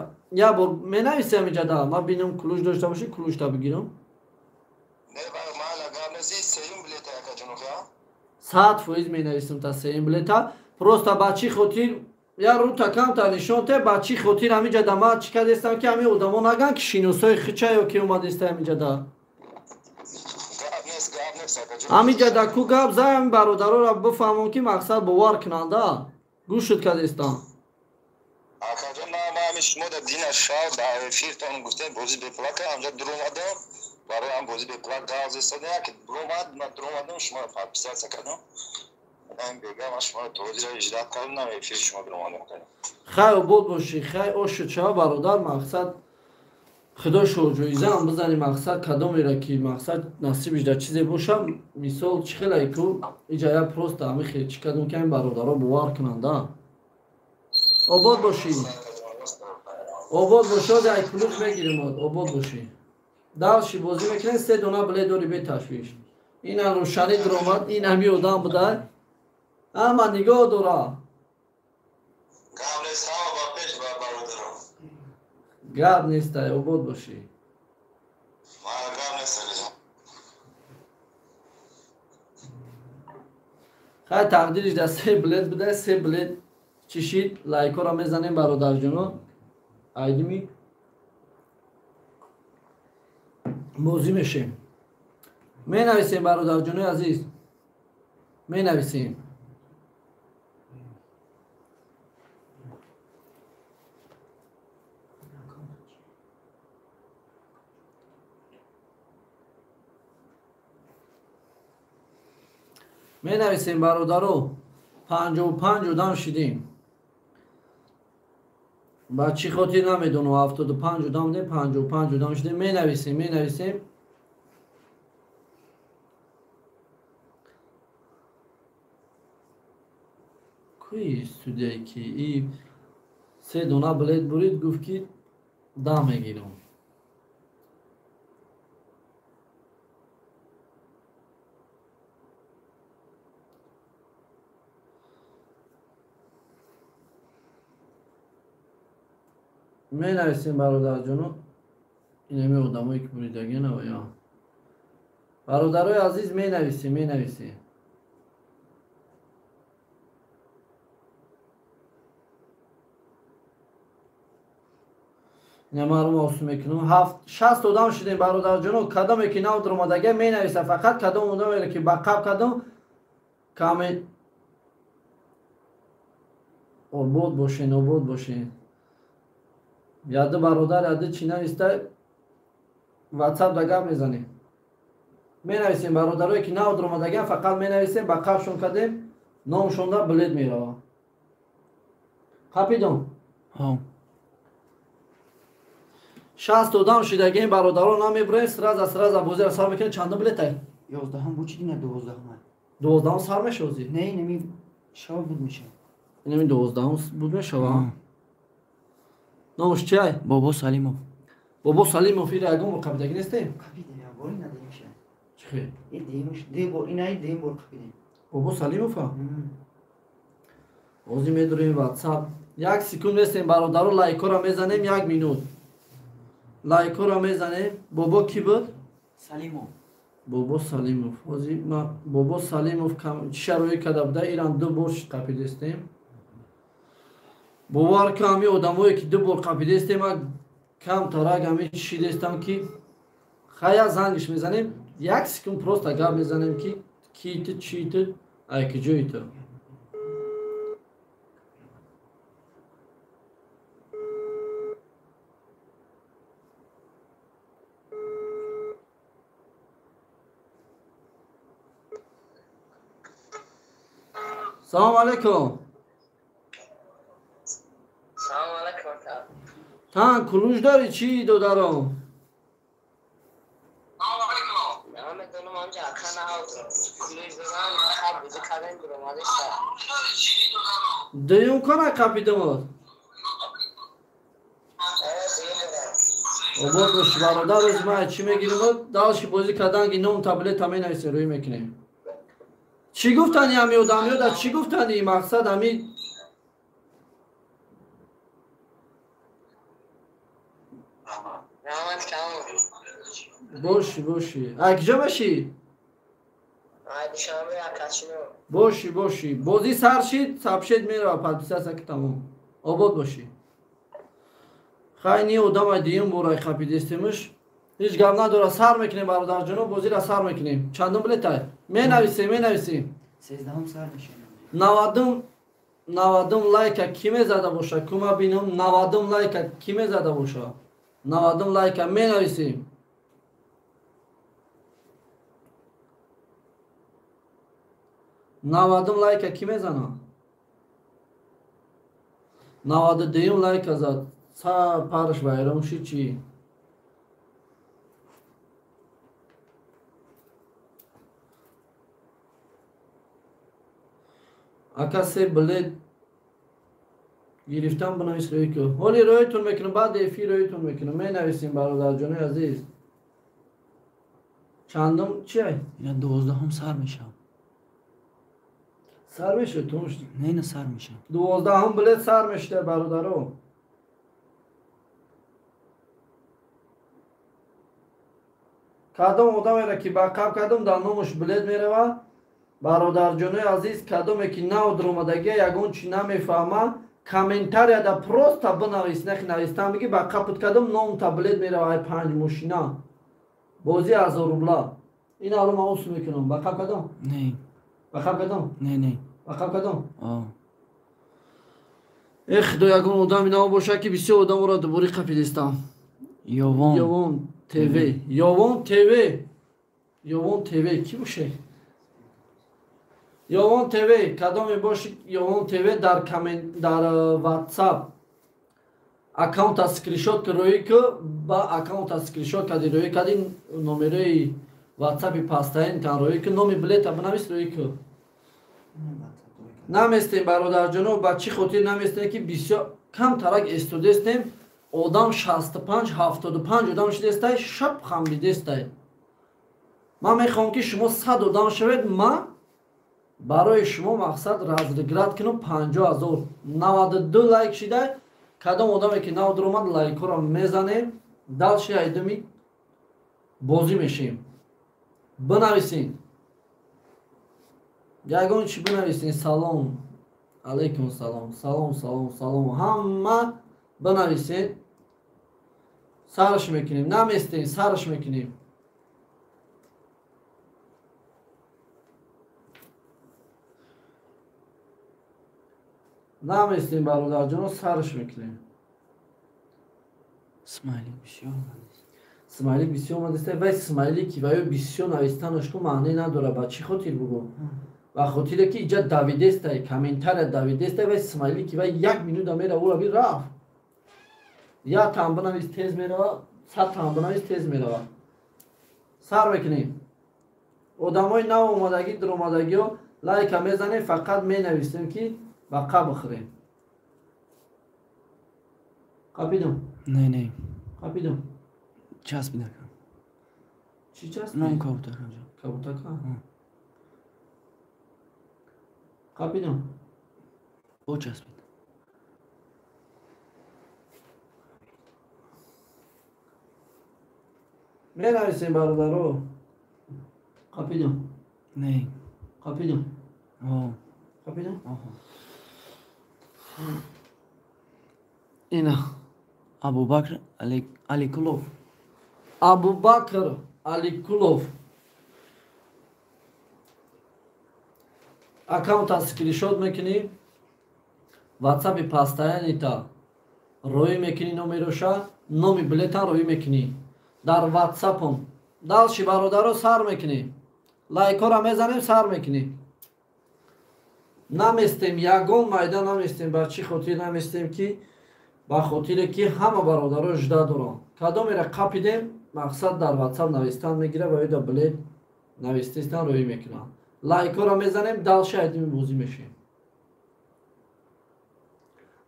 як бор менависи ҳамиҷада ман бинам ключ дошта бошӣ ключта бигирам. 100% менависам та сеюм билета. Просто ба чӣ хотир я рута камта нишон те ба чӣ хотир ҳамиҷада ман чӣ кардестам ки ҳамин одамо наган ки шиносои хича ё ки омадеста ҳамиҷада. Ҳамиҷада ку гап зай ҳамин бародароро бифаҳмон ки мақсад бовар кунанда. Гӯшт кардестам. Акаҷон, ман ҳамин шумо дар дина шаб дар эфиртон гуфтем бозӣ беплака, ҳамҷа дуромадам, барои ҳам бозӣ беплак гап зестадем, яке дуромад, ман дуромадам, шуморо подписаться кардам. Ман бега ман шуморо тоҷира иҷрат кардам, эфир шумо дуромадам кардам. Хай обод бошӣ, хай ошуд шава бародар, мақсад худо шоҳ ҷоизаам бизани мақсад кадомеро ки мақсад насибиш дар чизе боша, мисол чӣ хелае ку иҷа я просто ҳамин хел чӣ кардам ки ҳамин бародаро бовар кунанда. Обод бошӣ. Обод бошӣ, ҳозир ай ключ мегирем, обод бошӣ. Дальше бозӣ мекунем, се дона билет дори беташвиш. Ина рӯшанӣ дуромад, ин ҳами одам буда. Ҳама нигоҳ дора. Гап нестай, обод бошӣ. Хай тақдириш дар се билет буда, се билет чишид, лайкҳоро мезанем бародарҷоно. Айдими бозӣ мешем. Менависем бародарҷонои азиз. Менависем. Менависем бародаро. 55 одам шидем. Ба чӣ хотир намедонам, 75 одам дем, 55 одам шидем. Менависем, менависем. Куи студияе ки и се дона билет бурид, гуфт ки да мегирам. Менависем бародарҷоно, инами одамое ки буридагиана ё бародарои азиз, менависем, менависем. Ина маълум осун мекунам. 60 одам шудем бародарҷоно, кадоме ки нав дуромадага менависа, фақат кадом одаме ки ба қаб кадом коммент. Обод бошен, обод бошен. Яды бародар, яды чӣ нависта, ватсап да гап мезанем. Менависем бародарое ки нав дуромадагиан, фақат менависем, ба қабшон кардем, номшонда билет мерава. Қапидон? Ҳо. 60 одам шидагием бародаро, намебурем, сразу сразу бозиро сар мекунем. Чандум билетай? 11-ум буд, чӣ дина 12-ум? 12-ум сар мешавад? Не, инами шава буд мешавад. Инами 12-ум буд мешавад? Номаш чиай? Бобо Салимов. Бобо Салимов ира ягон бор қапидагӣ нестем? Қапидем, як бор ина димша. Чӣ хел? И димш, ду бор, ина и дим бор қапидем. Бобо Салимова? Ҳозир медурем WhatsApp. Як секунд нестем бародаро, лайкора мезанем як минут. Лайкора мезанем. Бобо ки буд? Салимов. Бобо Салимов. Ҳозир ма Бобо Салимов чӣ шароит карда буда? Иран ду бор қапидестем. Бовар ки ҳами одамое ки ду бор қапидестем, камтарак ҳами чӣ дестам ки хая зангиш мезанем, як секунд просто гап мезанем ки ки ту, чӣ ту, ай куҷои ту. Салом алейкум. Салом алейкум. Тан кулуш дорӣ чӣ додаром? Намедонам анҷа ака кулуш дорам, хаб бузӣ кардем биромадеста. Дуюм кона қапидимод. Обод бош бародар, рӯзи ман чӣ мегиримод? Далши бозӣ кардан ки ном таблета менависем, рӯй мекунем. Чӣ гуфтани ҳами одамиёда? Чӣ гуфтани мақсад ҳами боши боши. Ай куҷо бошӣ? Боши боши. Бозӣ сар шид, сабшед мерава, подписаться ки тамом. Обод бошӣ. Хай ни одамай дуюм борай қапидестемш. Ҳеҷ гап надора, сар мекунем бародарҷоно, бозиро сар мекунем. Чандум билетай? Менависем, менависем. 13-ум сар мешавем. 90 лайка ки мезада боша? Кума бинам 90 лайка ки мезада боша? 90 лайка менависем. 90 лайка ки мезана? 92 лайка зад. Са парш вайрон шид чӣ? Ака се билет гирифтам, бинавис рӯй ку. Ҳоли рӯйтон мекунам, баъд эфир рӯйтон мекунам. Менависем бародарҷонои азиз. Чандум чи? Ина 12-ум сар мешавам. Сар мешавад тумш? Не, на сар мешавам. 12-ум билет сар мешавад бародаро. Кадом одамеро ки ба қаб кардам, дар номаш билет меравад. Бародарҷонои азиз, кадоме ки нав дуромадагия, ягон чи намефаҳма, комментарияда просто бинавис, нахи навистан биги ба қапут кадом номта билет мерава ай 5 мошина. Бозӣ 1000 рубла. Ин алло ман усу мекунам. Ба қаб кадом? Не. Ба қаб кадом? Не, не. Ба қаб кадом? О. Э худо, ягон одами нав боша ки бисёр одаморо дубори қапидестам. Ёвон. Ёвон ТВ. Ёвон ТВ. Ёвон ТВ ки боше? Ёвон ТВ, кадоме боши Ёвон ТВ дар коммент дар WhatsApp аккаунта скриншот рӯй ку, ба аккаунта скриншот кади рӯй кади номерои WhatsApp-и пастаин тан рӯй ку, номи билета бинавис рӯй ку. Наместем бародарҷоно, ба чӣ хотир наместем ки бисёр камтарак истодестем, одам 65 75 одам шидестай, шаб хамбидестай. Ман мехоҳам ки шумо 100 одам шавед, ман барои шумо мақсад разыграть кунам 50,000. 92 лайк шидай, кадом одаме ки нав дуромад лайкҳоро мезанем, далши айдуми бозӣ мешем. Бинависин. Ягон чи бинависин. Салом. Алейкум салом. Салом, салом, салом. Ҳама бинависин. Сарш мекунем. Наместем, сарш мекунем. Наместем бародарҷоно, сарш мекунем. Смайлик бисёр омадааст. Смайлик бисёр омадааст. Вай смайлик ки ваё бисёр навистанаш ку маъне надорад. Ба чӣ хотир бугӯ? Ба хотире ки иҷа давидестай, комментария давидестай, вай смайлик ки вай як минута мерава, ура би рафт. Як там бинавис тез мерава, 100 там бинавис тез мерава. Сар мекунем. Одамои нав омадагӣ, дуромадагиҳо лайка мезанем, фақат менависем ки ба қаб бихӯрем. Қапидум? Не, не. Қапидум? Часпидака. Чӣ часпид? Ном кабутака. Кабутака? Қапидум? Бо часпид. Менависем бародаро. Қапидам. Не. Қапидам. О. Қапидам? Оҳо. Ина. Абубакр Аликулов. Абубакр Аликулов. Аккаунта скриншот мекунӣ, ватсапи пастаянита роӣ мекунӣ, номероша, номи билета роӣ мекунӣ дар ватсапом. Далши бародаро сар мекунӣ, лайкҳоро мезанем, сар мекунӣ. Наместем, ягон майда наместем. Ба чӣ хотир наместем? Ки ба хотире ки ҳама бародаро жда доранд. Кадомеро қапидем, мақсад дар ватсап навистан мегира ва ӯда билет навистистан роӣ мекунанд. Лайкҳоро мезанем, далши айдими бозӣ мешем.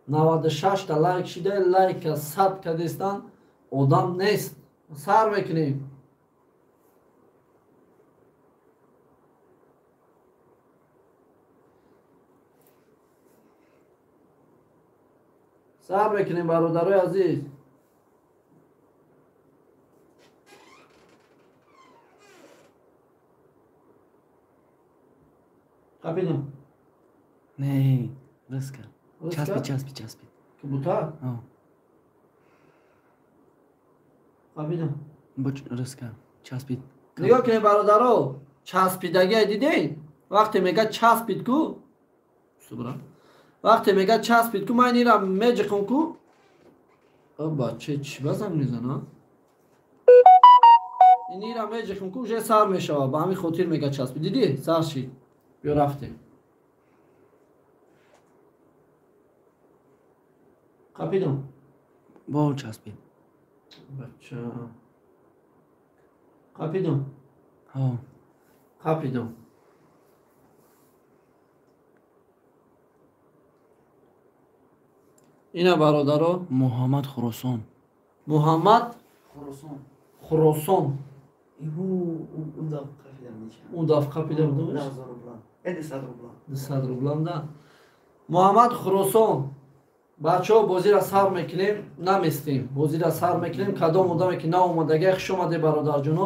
96та лайк шида, лайка 100 кадестан одам нест. Сар мекунем. Сар мекунем бародарои азиз. Қапидам? Не, рыска. Часпид, часпид, часпид. Кабута? О. Қапидам? Рыска. Часпид. Нигоҳ кунед бародаро, часпидагия дидед? Вақте мега часпид ку, субра. Вақте мега часпид ку, ман инро меҷиқам ку. Бача чӣ ба занг мезана? Инро меҷиқам ку, уже сар мешавад. Ба ҳамин хотир мега часпид. Дидӣ? Сар шид. Биё рафтем. Қапидам? Бо часпид. Бача. Қапидам? Ҳо. Қапидам. Ина бародаро. Муҳаммад Хуросон. Муҳаммад Хуросон. Хуросон. Он даф қапидам. Он даф қапидам будаш? 1000 рублам. 200 рублам. 200 рублам да. Муҳаммад Хуросон. Бачаҳо бозиро сар мекунем, наместем. Бозиро сар мекунем. Кадом одаме ки наомадагия, хуш омаде бародарҷоно.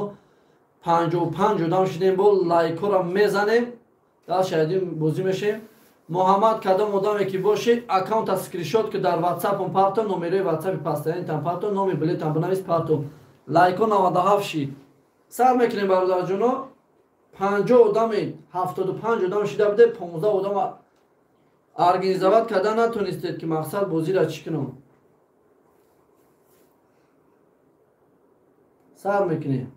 55 одам шудем, бо лайкҳоро мезанем. Дар шаҳидим бозӣ мешем. Муҳаммад кадом одаме ки бошед, аккаунта скриншот ки дар ватсапом парто, номерои ватсапи пастаянитан парто, номи билетам бинавис парто. Лайкҳо 97 шид. Сар мекунем бародарҷоно. 50 одаме, 75 одам шида буде, 15 одам организовать карда натонистед ки мақсад бозиро чӣ кунам. Сар мекунем.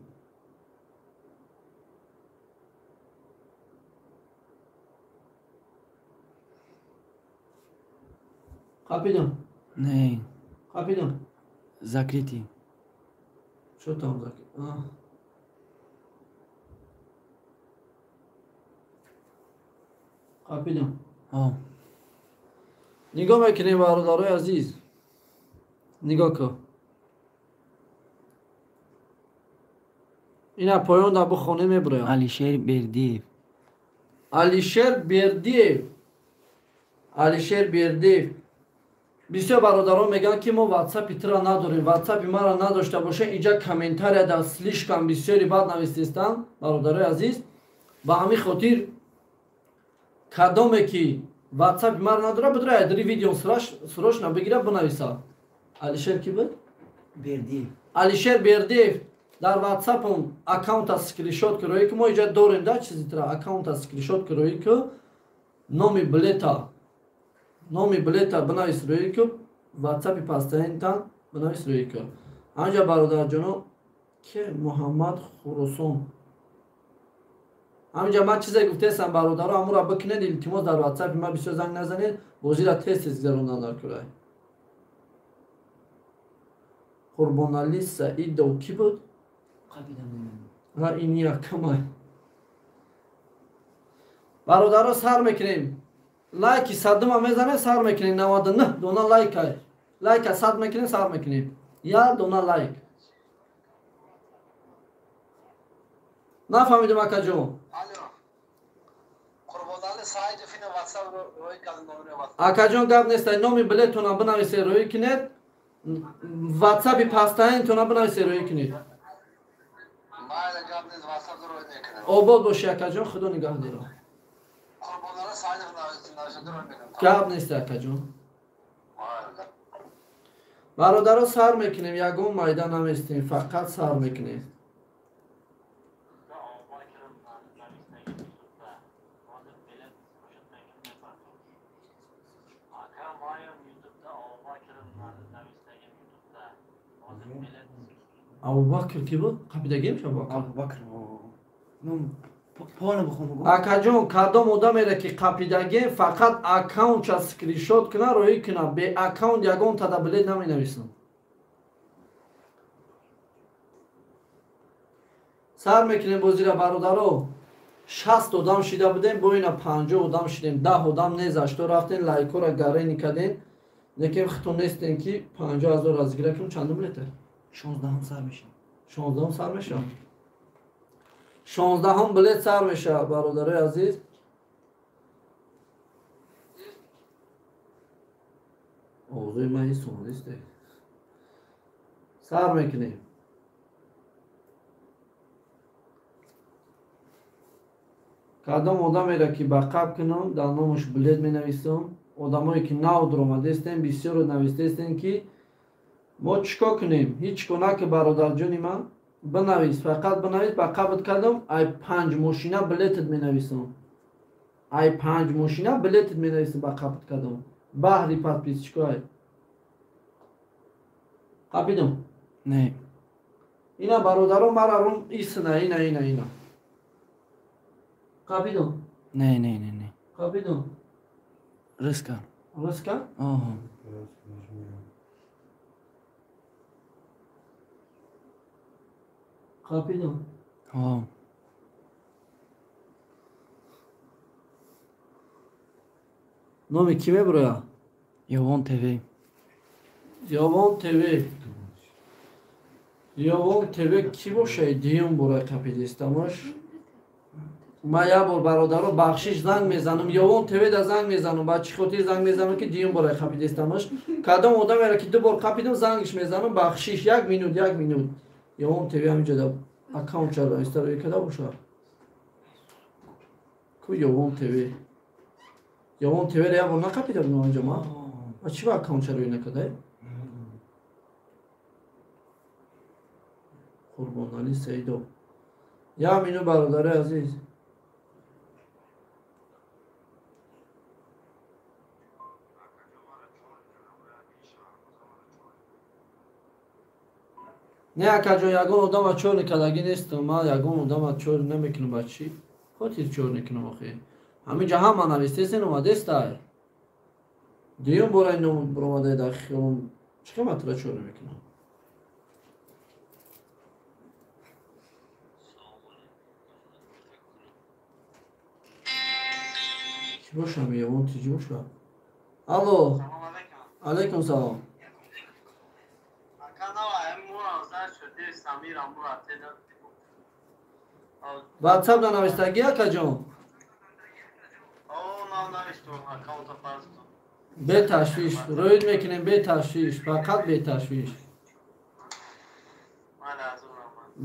Қапидам? Не. Қапидам? Закрити. Что там закрити? Қапидам? О. Нигоҳ мекунем бародарои азиз. Нигоҳ кун. Ина поён дар бухоне мебироям. Алишер Бердиев. Алишер Бердиев. Алишер Бердиев. Бисёр бародарон мегӯянд ки мо ватсапи туро надорем, ватсапи маро надошта боша, инҷа комментария дар слишком бисёри бад навистестанд бародарои азиз. Ба ҳамин хотир кадоме ки ватсапи маро надора, бидора ядри видео срочно бигира бинависа. Алишер ки буд? Бердиев. Алишер Бердиев дар ватсапом аккаунта скриншот кироӣ ки мо инҷа дорем да чизи тра аккаунта скриншот кироӣ ки номи билета бинавис рӯи ки ватсапи пастаинтан бинавис рӯи ки. Ҳамҷа бародарҷоно ки Муҳаммад Хуросон. Ҳамҷа ман чизе гуфтесам бародаро, ҳамура бикунед, илтимос дар ватсапи ман бисёр занг назанед, бозира тез тез гузарондан дар кӯрай. Қурбонали Саидов ки буд? Ҳа, ин якамай. Бародаро сар мекунем. Лайки садума мезанем, сар мекунем. 99 дона лайка. Лайка сад мекунем, сар мекунем. Я дона лайк. Нафаҳмидам акаҷон. Алло. Қурбонали Акаҷон, гап нест, номи билеттона бинависе, рӯӣ кунед. Ватсапи пастаинтона бинависе, рӯӣ кунед. Обод боши, акаҷон, худо нигаҳ дорад. Гап нест, акаҷон. Бародаро, сар мекунем, ягон майда наместем, фақат сар мекунем. Абубакр ки буд? Қапидагием Абубакр? Акаҷон, кадом одамере ки қапидагием, фақат аккаунтша скриншот куна, роӣ куна. Бе аккаунт ягон тада билет наменависам. Сар мекунем бозира, бародаро. 60 одам шида будем, бо ина 50 одам шидем. 10 одам незашто рафтем, лайкора гарени кардем. Лекин хитон нестем ки 50 ҳазор разгира кунем. Чандум билете? 16 сар мешавад. 16 сар мешавад. 16 билет сар мешавад, бародарои азиз. Овозои ман ҳеҷ сомонест. Сар мекунем. Кадом одамеро ки ба қаб кунам, дар номаш билет менависам. Одамое ки нав дуромадестем, бисёро навистестем ки мо чӣ кор кунем? Ҳеҷ кор наки, бародарҷони ман. Бинавис, фақат бинавис, ба қабд кардам, ай 5 мошина билетат менависам. Ай 5 мошина билетат менависам, ба қабд кардам. Баҳри подписчикоай. Қапидам? Не. Ина бародаро, мара рум исна, ина, ина, ина. Қапидам? Не, не, не, не. Қапидам? Рыска. Рыска? Ага. Қапидам? Ҳо. Номи кӣ мебурояд? Ёвон ТВ. Ёвон ТВ. Ёвон ТВ кӣ бошад? Дуюм бора қапидистамаш. Ман як бор, бародаро, бахшиш, занг мезанам. Ёвон ТВ да занг мезанам. Ба чӣ хотир занг мезанам ки дуюм бора қапидистамаш? Кадом одамеро ки ду бор қапидам, зангиш мезанам. Бахшиш, як минут, як минут. Ёвон ТВ ҳаминҷо да аккаунт чаро инстаро када бошад? Ку Ёвон ТВ? Ёвон ТВ ро як бор нақапида будам ҳаминҷо ман? А чӣ ба аккаунт чаро накадай? Қурбонали Саидов. Як минут, бародари азиз. Не, акаҷон, ягон одама чор никардагӣ нестам. Ман ягон одама чор намекунам. Ба чӣ хотир чор мекунам охи? Ҳаминҷа ҳама навистесен, омадестай. Дуюм бора ин ном баромадай дар хиёлам. Чӣ қиматра чор намекунам? Кӣ бошам? Ёвон тиҷи бошам? Алло. Алайкум салом. Ватсап да навистагӣ, акаҷон? Беташвиш, рӯид мекунем, беташвиш, фақат беташвиш.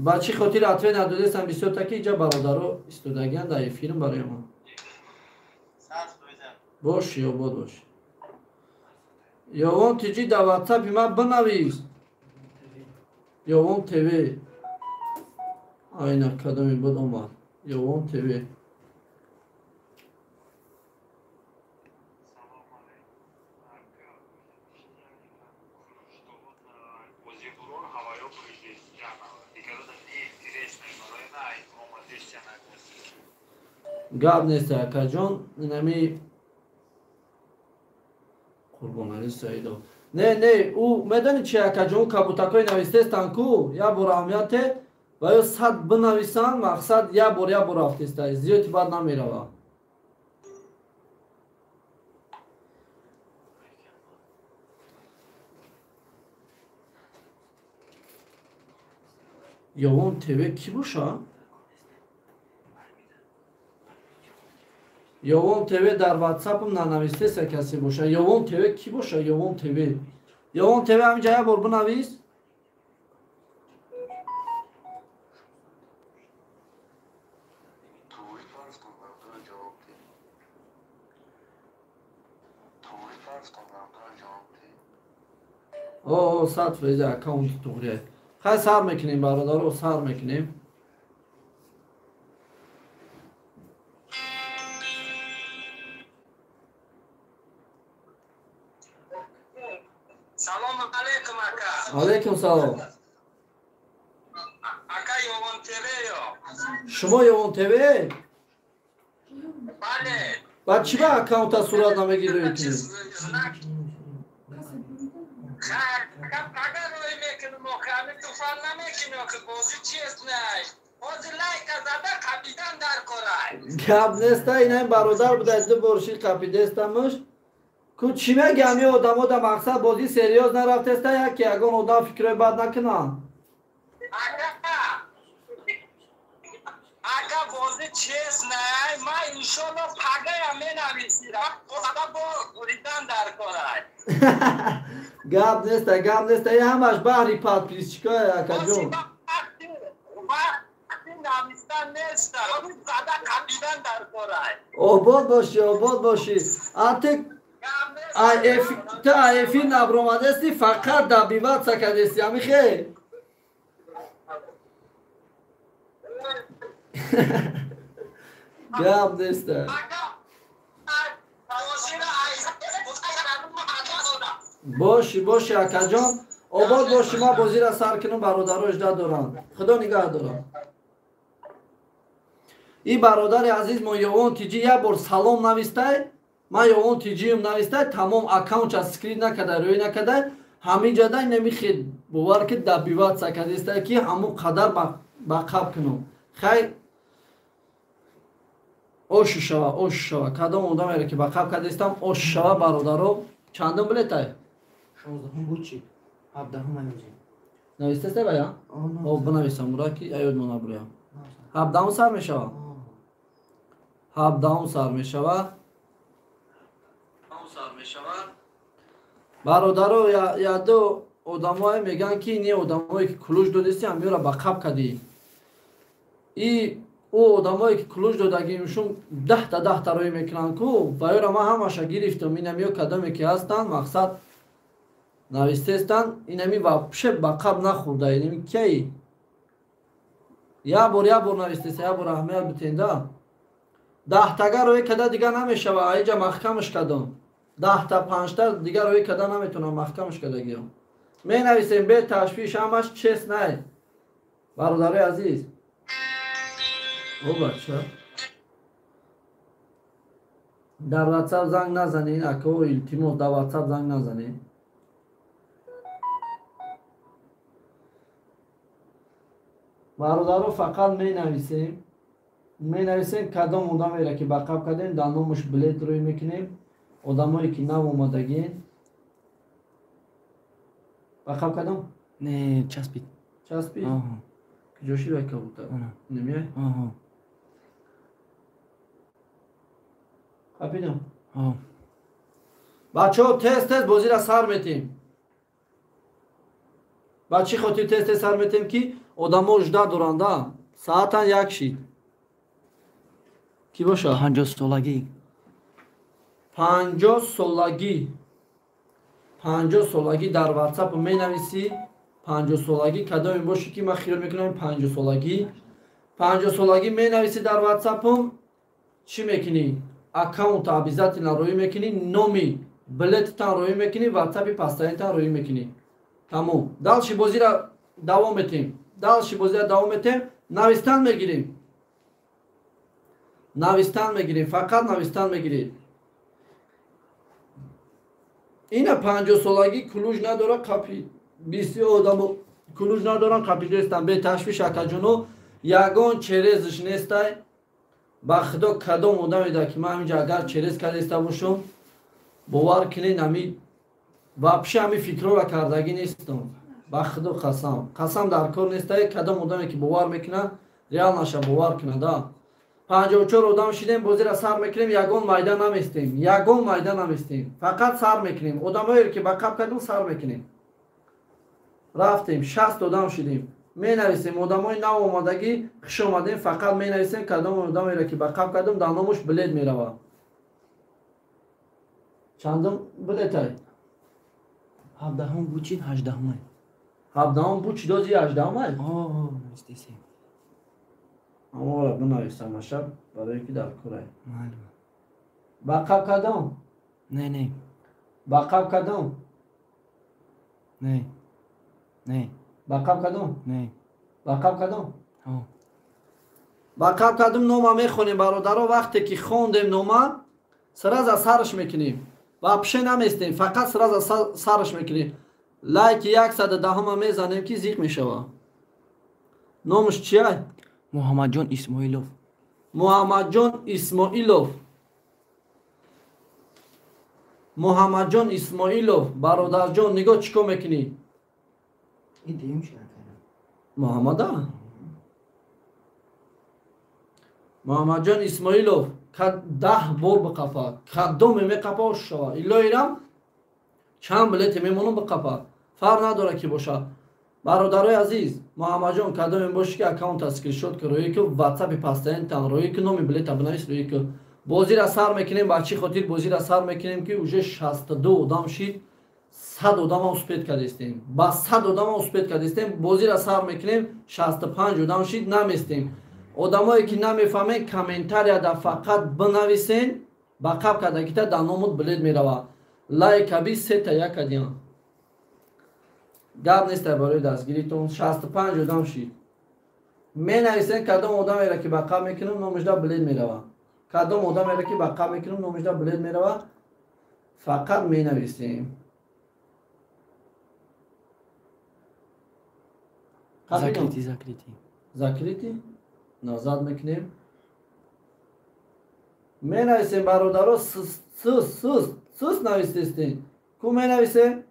Ба чӣ хотир ответ надодестам бисёрта ки иҷа бародаро истодагиан дар эфирм барои мо. Бош, ёбод бош. Ёвон тиҷи дар ватсапи ман бинавис. Ёвон ТВ. Айна кадоми буд омад. Ёвон ТВ. Гап нест, акаҷон, инами Қурбонали Саидов. Не, не, ӯ медонӣ чи, акаҷон, кабутакҳои навистестан ку, як бор аҳамияте ва ё сад бинависанд, мақсад як бор, як бор рафтеста, зиёди баъд намерава. Ёвон ТВ кӣ боша? Ёвон ТВ дар ватсапам нанавистеса касе боша. Ёвон ТВ ки боша? Ёвон ТВ. Ёвон ТВ ҳаминҷа як бор бинавис. О, 100% аккаунт туғрия. Хай сар мекунем бародаро, сар мекунем. Салом алейкум ака. Алейкум салом. Ака Ёвон ТВ ё. Шумо Ёвон ТВ? Бале. Ба чӣ ба аккаунта сурат намегиред? Гап неста, ина бародар буда, ду бор ши қапидестамуш. Ку чӣ мегам, ё одамо да мақсад бозӣ серьёз нарафтеста, яке ягон одам фикрҳои бад накунанд. Ака бозӣ честно, ма иншолло пагая менависирам, бо буридан дар корай. Гап неста, гап неста, и ҳамаш баҳри подписчикои акаҷон. Обод бошӣ, обод бошӣ. А ты эфир набромадести, фақат добиваться кардести, амихе? Гап неста. Боши, боши акаҷон, обод боши. Ма бозира сар кунам, бародаро жда доранд. Худо нигаҳ дорад. И бародари азиз мо Ёвон ТЖ як бор салом навистай, ман Ёвон ТЖ-м навистай, тамом аккаунтша скрин накардай, рӯй накардай, ҳамин ҷадай намихед бовар ки добиваться кардестай ки ҳамон қадар ба қаб кунам. Хай ошу шава, ошу шава. Кадом одамеро ки ба қаб кардестам, ошу шава бародаро. Чандум билетай? 16 буд чи? 17 нависем. Навистестай бая? О, бинависам, мура ки аёдмо набурям. 17 сар мешава? 17 сар мешава. Бародаро, яду одамое мегӯянд ки не одамое ки кулуш додести, ҳамёра ба қаб кардӣ. И ӯ одамое ки кулуш додагиушун даҳта даҳта рӯй мекунанд ку, ба ёра ман ҳамаша гирифтам. Инамиё кадоме ки ҳастанд, мақсад навистестанд, инами вообще ба қаб нахӯрда. Инами кай? Як бор, як бор навистеста, як бор аҳамият битенда. Даҳтага рӯй када дига намешава, аиҷа маҳкамаш кардам. Даҳта панҷта дига рӯй када наметонам, маҳкамаш кардагиам. Менависем бе ташвиш, ҳамаш чест най. Бародарои азиз. О бача. Дар WhatsApp занг назанед, ако, илтимос, дар WhatsApp занг назанед. Бародаро, фақат менависем. Менависем кадом одамеро ки ба қаб кардем, дар номуш билет рӯй мекунем. Одамое ки нав омадагиен. Ба қаб кардам? Не, часпид. Часпид? Куҷо шид вай кабутар? Намеяй? Қапидам? Бачаҳо, тез тез бозиро сар метем. Ба чӣ хотир тез тез сар метем ки одамо жда доранда? Саатан як шид. Ки боша? 50 солагӣ. 50 солагӣ. 50 солагӣ дар WhatsApp менависӣ. 50 солагӣ кадоме бошӣ ки ман хиёл мекунам 50 солагӣ. 50 солагӣ менависӣ дар WhatsApp-ум, чӣ мекунӣ? Аккаунта обязательно рӯй мекунӣ, номи билеттан рӯй мекунӣ, WhatsApp-и пастаинтан рӯй мекунӣ. Тамом. Дальше бозиро давом метем. Дальше бозиро давом метем, навистан мегирем. Навистан мегирем, фақат навистан мегиред. Ина 50 солагӣ кулуш надора, қапи бисёр одамо кулуш надоран, қапидестан. Бе ташвиш акаҷоно, ягон черезш нестай. Ба худо кадом одаме ки ман ҳаминҷа агар через кардеста бошам, бовар кунед, ҳами вообще ҳами фикрҳоро кардагӣ нестам. Ба худо қасам, қасам дар кор нестай. Кадом одаме ки бовар мекунад, реалнаша бовар кунада. 54 одам шидем, бозира сар мекунем, ягон майда наместем. Ягон майда наместем. Фақат сар мекунем. Одамое ки ба қаб кардем сар мекунем. Рафтем, 60 одам шидем. Менависем одамои нав омадагӣ, хуш омадем, фақат менависем кадом одамеро ки ба қаб кардем, дар номуш билет мерава. Чандум билетай? 17-ум бучид, 18-умай. 17-ум бучид, ози 18-умай? О, навистесем. Амора бинависам ашаб барое ки дар курай. Маълум. Ба қаб кардам? Не, не. Ба қаб кардам? Не. Не. Ба қаб кардам? Не. Ба қаб кардам? О. Ба қаб кардам нома мехонем бародаро, вақте ки хондем нома, сразу сарш мекунем. Вообще наместем, фақат сразу сарш мекунем. Лайки 110 мезанем ки зиқ мешава. Номаш чия? Муҳаммадҷон Исмоилов. Муҳаммадҷон Исмоилов. Муҳаммадҷон Исмоилов, бародарҷон, нигоҳ чӣ кор мекунӣ? Ин дуюм шака. Муҳаммада? Муҳаммадҷон Исмоилов, 10 бор биқапа. Кадоме меқапа шава. Илоирам чанд билете мемонам биқапа. Фарқ надора ки боша. Бародарои азиз, Муҳаммадҷон, кадоме боши ки аккаунта скриншот ки рӯи ки ватсапи пастаинтан рӯи ки номи билета бинавис рӯи ки бозира сар мекунем. Ба чӣ хотир бозира сар мекунем ки уже 62 одам шид, 100 одама успет кардестем. Ба 100 одама успет кардестем. Бозира сар мекунем, 65 одам шид, наместем. Одамое ки намефаҳмен, комментарияда фақат бинависен, ба қаб кардагита дар номут билет мерава. Лайкаби сета яка диҳам. Гап нест барои дастгиритон. 65 одам шид. Менависен кадом одамеро ки ба қаб мекунам, номашда билет мерава. Кадом одамеро ки ба қаб мекунам, номашда билет мерава. Фақат менависем. Закрити, закрити. Закрити? Назад мекунем. Менависем бародаро, сус, сус, сус нависестен. Ку менависем?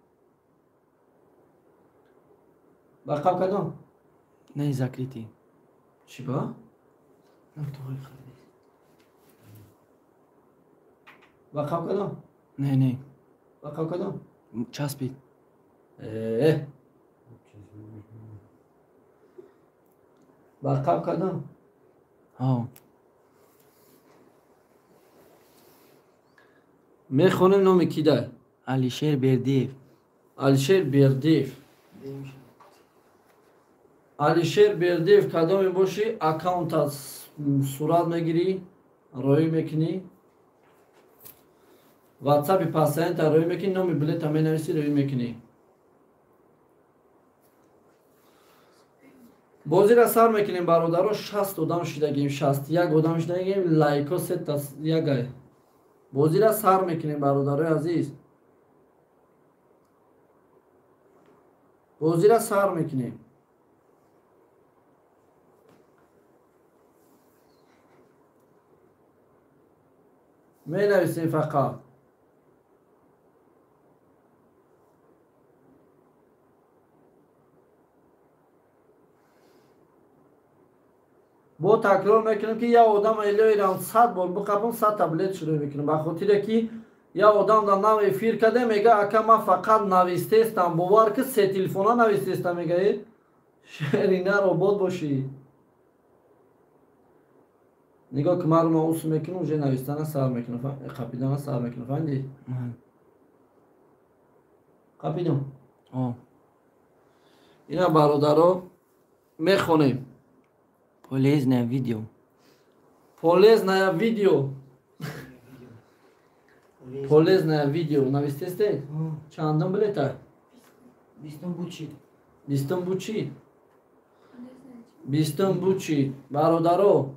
Ба қаб кардам? Не, закрити. Чӣ ба? Ба қаб кардам? Не, не. Ба қаб кардам? Часпид. Ба қаб кардам? Ҳо. Мехонем номи кидай? Алишер Бердиев. Алишер Бердиев. Алишер Бердиев, кадоме бошӣ, аккаунта сурат мегирӣ, роӣ мекунӣ, ватсапи пассаинта роӣ мекунӣ, номи билета менависӣ, роӣ мекунӣ. Бозира сар мекунем бародаро, 60 одам шидагем, 61 одам шидагем, лайко сета ягай. Бозира сар мекунем бародарои азиз. Бозира сар мекунем. Менависем фақат. Бо такрор мекунем ки я одам элоирам 100 бор биқапам, 100 та билет шурӯъ мекунем. Ба хотире ки я одам дар нав эфир кардем, мега ака ман фақат навистестам, бовар ки се телефона навистестам, мега шерина робот бошӣ. Нигоҳ ки маро маус мекунам, уже навистана сар мекунам, қапидана сар мекунам, фаҳмидӣ? Қапидам. Ина бародаро мехонем. Полезное видео. Полезное видео. Полезное видео. Навистесте? Чандум билета? Бистум бучид. Бистум бучид. Бистум бучид. Бародаро,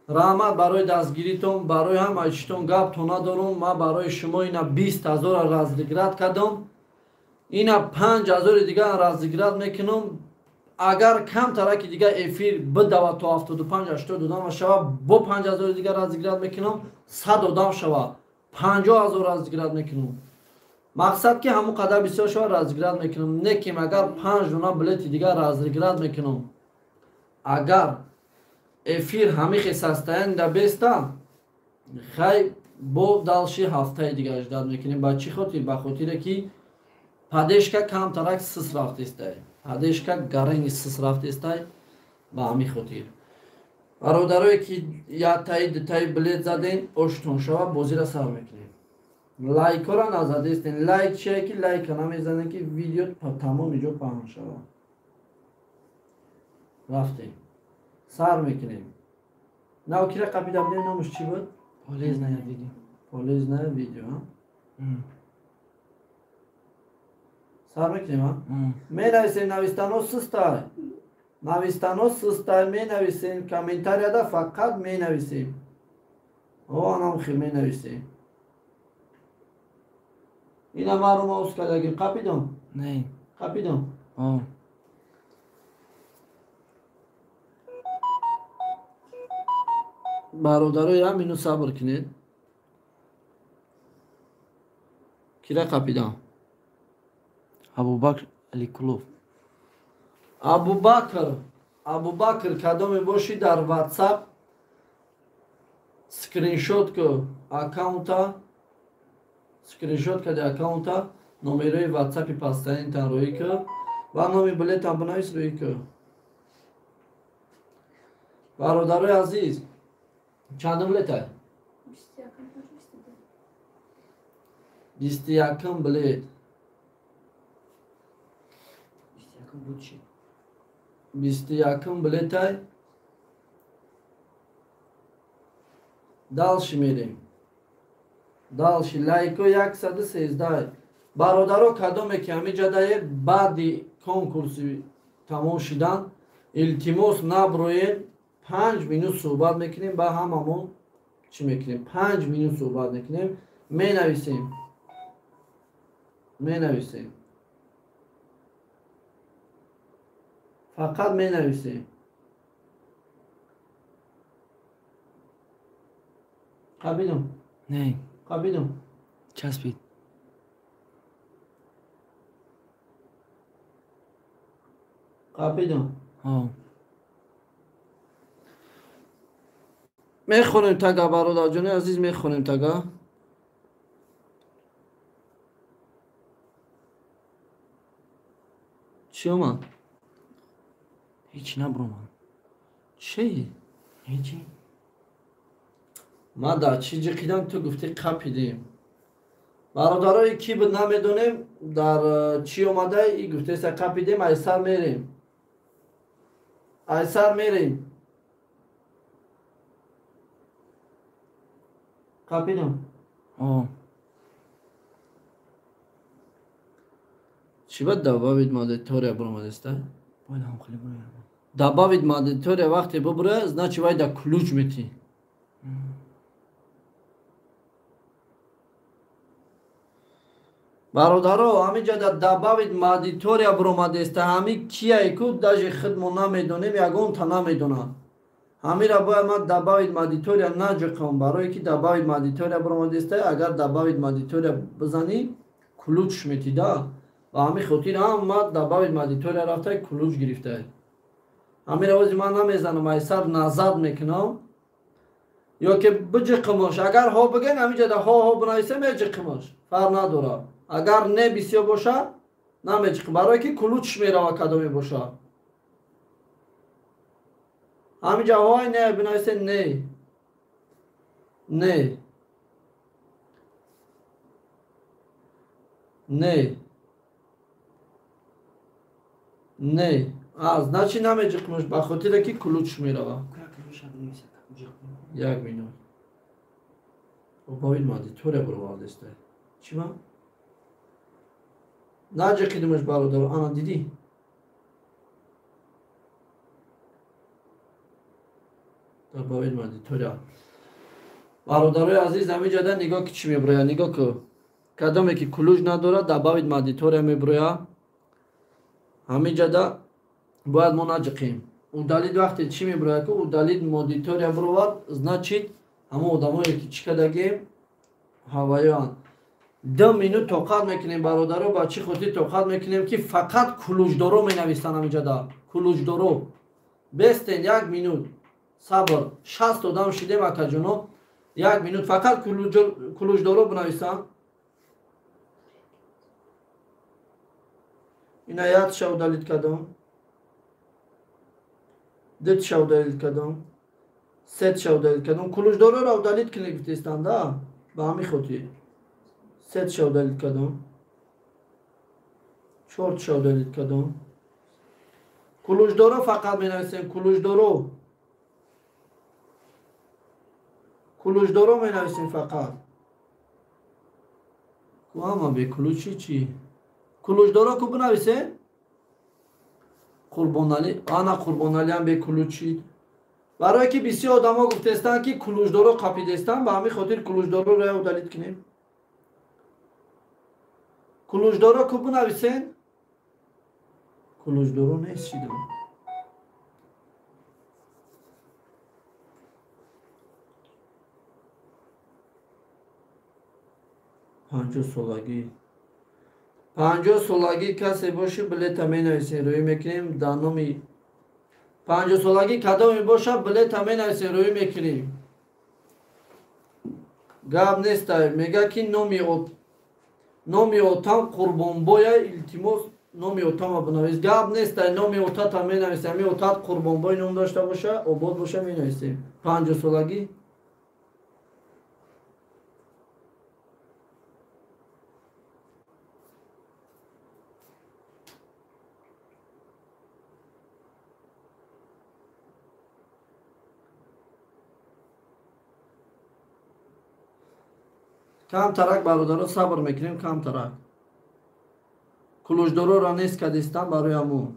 раҳмат барои дастгиритон, барои ҳамаи читон гап то надорум. Ман барои шумо ина 20 000 разыграть кардам, ина 5 000 дигар разыграть мекунам. Агар камтараки дигар эфир бидава то 75-80 одам шава, бо 5 000 дигар разыграть мекунам, 100 одам шава, 50 000 разыграть мекунам. Мақсад ки ҳамон қадар бисёр шава разыграть мекунам. Не ким агар 5 дона билети дигар разыграть мекунам. Агар Эфир ҳамихе состояние беста. Хай бо дальше ҳафтаи дига ждать мекунем. Ба чӣ хотир? Ба хотире ки поддержка камтарак сис рафтестай. Поддержка гарени сис рафтестай. Ба ҳамин хотир. Бародарое ки як таи дутаи билет заден, оштон шава, бозира сар мекунем. Лайкора назадестен. Лайк чие ки лайка намезанем ки видео тамоми ҷо паҳн шава. Рафтем. Сар мекунем. Нав кира қапида будем, номаш чӣ буд? Полезное видео. Полезное видео, а? Сар мекунем, а? Менависем, навистано систай. Навистано систай, менависем. Комментарияда фақат менависем. О, анам хи менависем. Ина маро маус кардагим. Қапидом? Не. Қапидом? О. Бародарои ҳамину сабр кунед. Кира қапидам? Абубакр Аликулов. Абубакр. Абубакр кадоме бошӣ дар WhatsApp скриншот ку аккаунта, скриншот кади аккаунта, номерои WhatsApp-и пастаинтан рӯӣ ку ва номи билетам бинавис рӯӣ ку. Бародарои азиз, чандум билетай? 21 билет. 21 билетай. Дальше мерем. Дальше лайко 113. Бародаро кадоме ки ҳамин ҷадае баъди конкурси тамом шидан илтимос наброед. 5 минут суҳбат мекунем, ба ҳамамон чӣ мекунем? 5 минут суҳбат мекунем, менависем. Менависем. Фақат менависем. Қабидум? Не. Қабидум? Часпид. Қабидум? Ҳо. Мехонем тага, бародарҷони азиз, мехонем тага. Чӣ омад? Ҳеҷ набромад. Чӣ? Ҳеҷи. Ман дар чӣ ҷиқидам, ту гуфтӣ қапидем. Бародарои ки буд намедонем, дар чӣ омада, и гуфтеса қапидем, айсар мерем. Айсар мерем. Қапидам? О. Чӣ бад добавить аудитория буромадеста? Бояд ҳам хеле буроям. Добавить аудитория вақте бубура, значит вай да ключ мети. Бародаро, ҳамин ҷа да добавить аудитория буромадеста, ҳамин кияе ку даже худмо намедонем, ягонта намедонад. Ҳамира бояд ман добавить аудитория наҷиқам, барое ки добавить аудитория буромадеста, агар добавить аудитория бизанӣ, ключ метида. Ба ҳамин хотир ҳам ман добавить аудитория рафта ключ гирифта. Ҳамира ози ман намезанам, айсар назад мекунам. Ё ки биҷиқимош, агар ҳо бигӯен, ҳамин ҷода ҳо ҳо бинависем, меҷиқимош, фарқ надорад. Агар не бисёр боша, намеҷиқим, барое ки ключ мерава кадоме боша. Ҳамин ҷа ҳой не бинависем, не. Не. Не. Не. А, значит намеҷиқимош, ба хотире ки ключ мерава. Як минут. Добавить аудитория буровардеста. Чӣ ма? Наҷиқидимаш, бародар, ана дидӣ? Добавить аудитория. Бародарои азиз, ҳамин ҷода нигоҳ ки чӣ меброяд, нигоҳ ку. Кадоме ки ключ надорад, добавить аудитория меброяд. Ҳамин ҷода бояд мо наҷиқем. Удалить вақте чӣ меброяд ку, удалить аудитория буровад, значит ҳамон одамое ки чӣ кардагем ҳаваёанд. 2 минут тоқат мекунем, бародаро, ба чӣ хотир тоқат мекунем ки фақат ключдоро менависанд ҳамин ҷода. Ключдоро. Бестен 1 минут. Сабр, 60 одам шидем акаҷоно. Як минут фақат кулуҷдоро бинависам. Ина якша удалить кардам, дутша удалить кардам, сетша удалить кардам. Кулуҷдороро удалить кунед гуфтестанд, да? Ба ҳамин хотир сетша удалить кардам, чортша удалить кардам. Кулуҷдоро фақат менависем, кулуҷдоро, кулуҷдоро менависем фақат. Ку ҳама бекулучи чӣ? Кулуҷдоро ку бинависем? Қурбоналӣ, ана Қурбоналиам бекулучид. Барое ки бисёр одамо гуфтестанд, ки кулуҷдоро қапидестанд, ба ҳамин хотир кулуҷдороро я удалить кунем. Кулуҷдоро ку бинависем? Кулуҷдоро нест шидам. 50 солагӣ. 50 солагӣ касе боши, билета менависем, рӯй мекунем дар номи 50 солагӣ кадоме боша, билета менависем, рӯй мекунем. Гап нестай, мега ки номи отам Қурбонбоя, илтимос номи отама бинавис. Гап нестай, номи отата менависем, ҳамин отат Қурбонбой ном дошта боша, обод боша, менависем. 50 солагӣ. Камтарак бародаро сабр мекунем, камтарак. Кулуҷдороро нест кардистам барои ҳамун.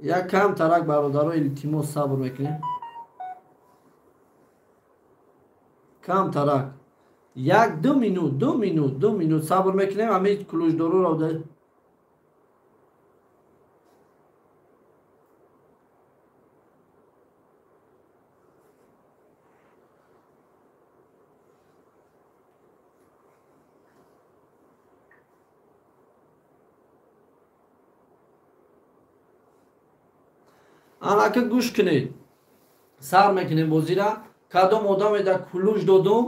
Як камтарак бародаро илтимос сабр мекунем. Камтарак. Як ду минут, 2 минут, 2 минут сабр мекунем, ҳамин кулуҷдороро анака гӯш кунед. Сар мекунем бозира. Кадом одаме дар кулуҷ додум,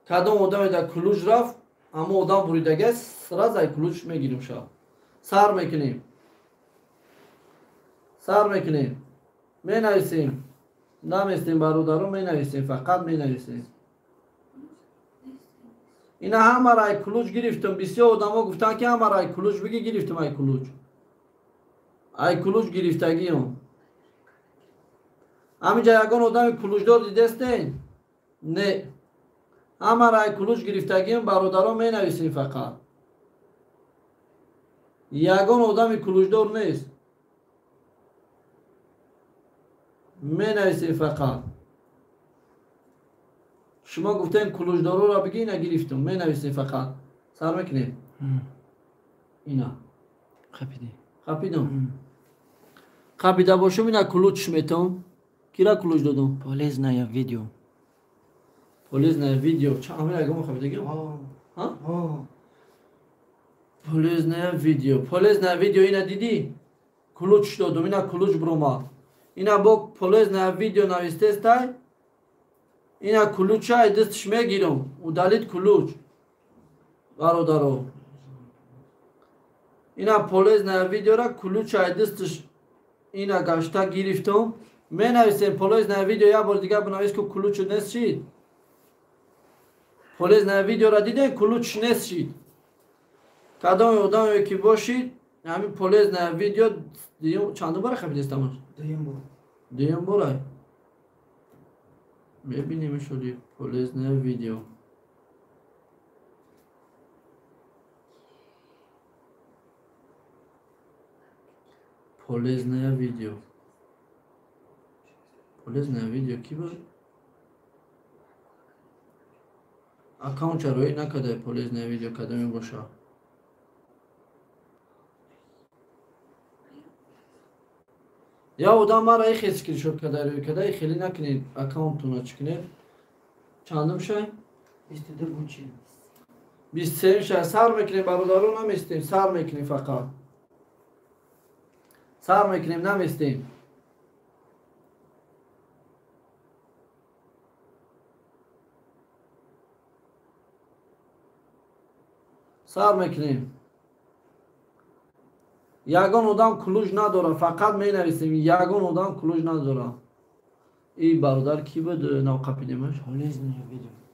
кадом одаме дар кулуҷ рафт, аммо одам буридага, сразу ай кулуҷ мегирим шав. Сар мекунем. Сар мекунем. Менависем. Наместем бародаро, менависем, фақат менависем. Ина ҳамаро ай кулуҷ гирифтам. Бисёр одамо гуфтанд, ки ҳамаро ай кулуҷ биги, гирифтам ай кулуҷ. Ай кулуҷ гирифтагиам. Ҳаминҷа ягон одами кулуҷдор дидестен? Не. Ҳамаро ай кулуҷ гирифтагиам, бародаро менависем фақат. Ягон одами кулуҷдор нест. Менависем фақат. Шумо гуфтем кулуҷдороро биги, ина гирифтам. Менависем фақат. Сар мекунем. Ина. Қапидӣ. Қапидам. Қапида бошум, ина кулуҷ метам. Кира кулуҷ додум? Полезное видео. Полезное видео. Ча ҳамин ягон қапидагиам? Ҳа? Полезное видео. Полезное видео ина дидӣ? Кулуҷ додум, ина кулуҷ бромад. Ина бо полезное видео навистестай. Ина кулуча ай дастш мегирам. Удалить кулуҷ. Бародаро. Ина полезное видеора кулуча ай дастш ина гашта гирифтам. Менависем полезное видео, як бор дигар бинавис, ку кулуч нест шид. Полезное видеора дидем, кулуч нест шид. Кадоме одаме ки бошид, ҳамин полезное видео дуюм чандум бора хабидестамаш? Дуюм бор. Дуюм бора. Мебинем шуди полезное видео. Полезное видео. Полезное видео ки буд? Аккаунт чароӣ накардай полезное видео кадоме боша. Я одам мара ихе скриншот карда рӯй карда, хеле накунед аккаунтуна чӣ кунед. Чандум шай? 22 бучи. 23 шай. Сар мекунем бародаро, наместем, сар мекунем фақат. Сар мекунем, наместем. Сар мекунем. Ягон одам кулуҷ надора, фақат менависем. Ягон одам кулуҷ надора. И бародар ки буд навқапидемаш?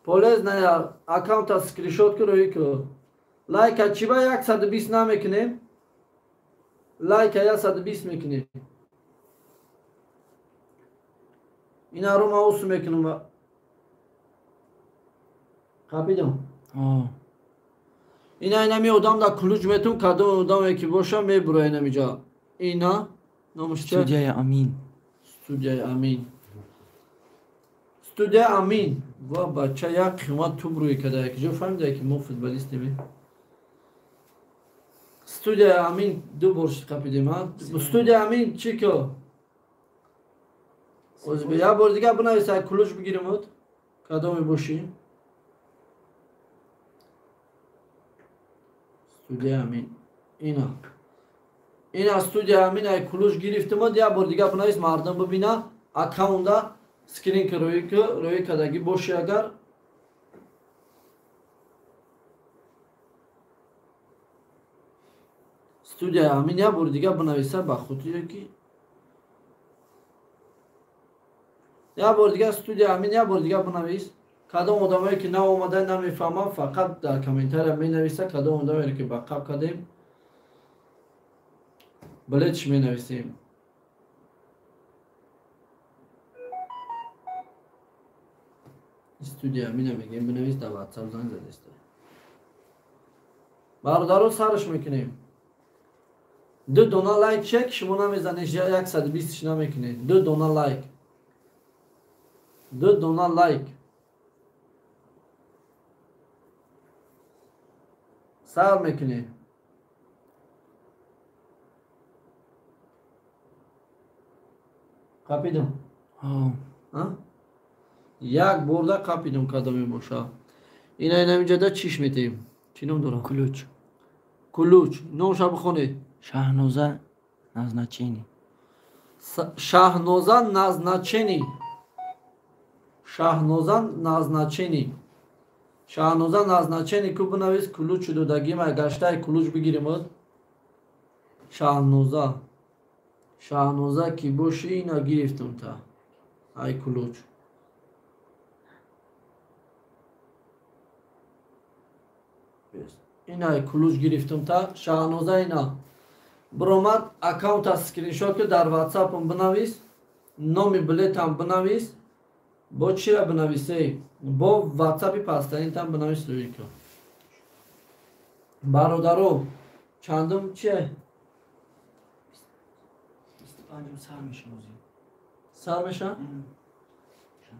Полезная аккаунта скриншот ку рӯй ку. Лайка чи ба 120 намекунем? Лайка 120 мекунем. Инаро ма усу мекунам. Қапидам? Ина инами одам да кулуҷ метум, кадом одаме ки боша мебура инамиҷа. Ина номаш чи? Студияи Амин. Студияи Амин. Студияи Амин. Ва бача як қимат туб рӯй када, як ҷо фаҳмида ки мо футболистем. Студияи Амин ду бор қапидем, ҳа? Студияи Амин чӣ ко? Як бор дига бинавис, як кулуҷ бигирем от. Кадоме бошӣ? Студия Амин. Ина. Ина студия Амин ай кулуҷ гирифтем, як бор дига бинавис, мардум бибина, аккаунта скрин ки рӯй кадаги боши агар. Студия Амин як бор дига бинависа ба хотире ки як бор дига студия Амин як бор дига бинавис. Кадом одамое ки наомада намефаҳмам, фақат дар комментария менависа. Кадом одамое ки ба қаб кардем, билетш менависем. Студия Амина мегем, бинавис, дар ватсап занг задеста. Бародаро сарш мекунем. Ду дона лайк чек шумо намезанед, 120 намекунед. Ду дона лайк. Ду дона лайк. Сар мекунем. Қапидам? Ҳа? Як борда қапидам кадоме боша. Ина инамиҷада чиш метем? Чӣ ном дора? Кулуҷ. Кулуҷ. Номша бихонед. Шаҳноза назначени. Шаҳноза назначени. Шаҳноза назначени. Шаҳноза назначени ку бинавис, кулуҷ додагим, гаштаи кулуҷ бигирем. Шаҳноза. Шаҳноза ки боши, ина гирифтам та. Ай кулуҷ. Ина кулуҷ гирифтам та. Шаҳноза ина. Биромад аккаунта скриншот ку дар ватсапам бинавис, номи билетам бинавис. Бо чира бинависей? Бо ватсапи пастаринтам бинавис рӯй ку. Бародаро, чандум чие? 25 сар меша бозӣ. Сар меша?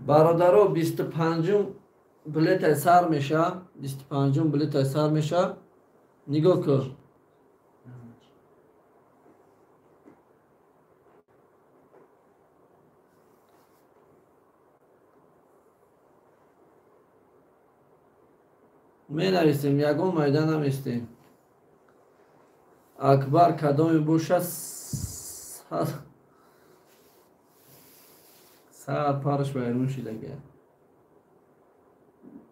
Бародаро, 25 билетай сар меша, 25 билетай сар меша. Нигоҳ кун. Менависем, ягон майда наместем. Акбар кадоме боша, сар парш вайрон шидага.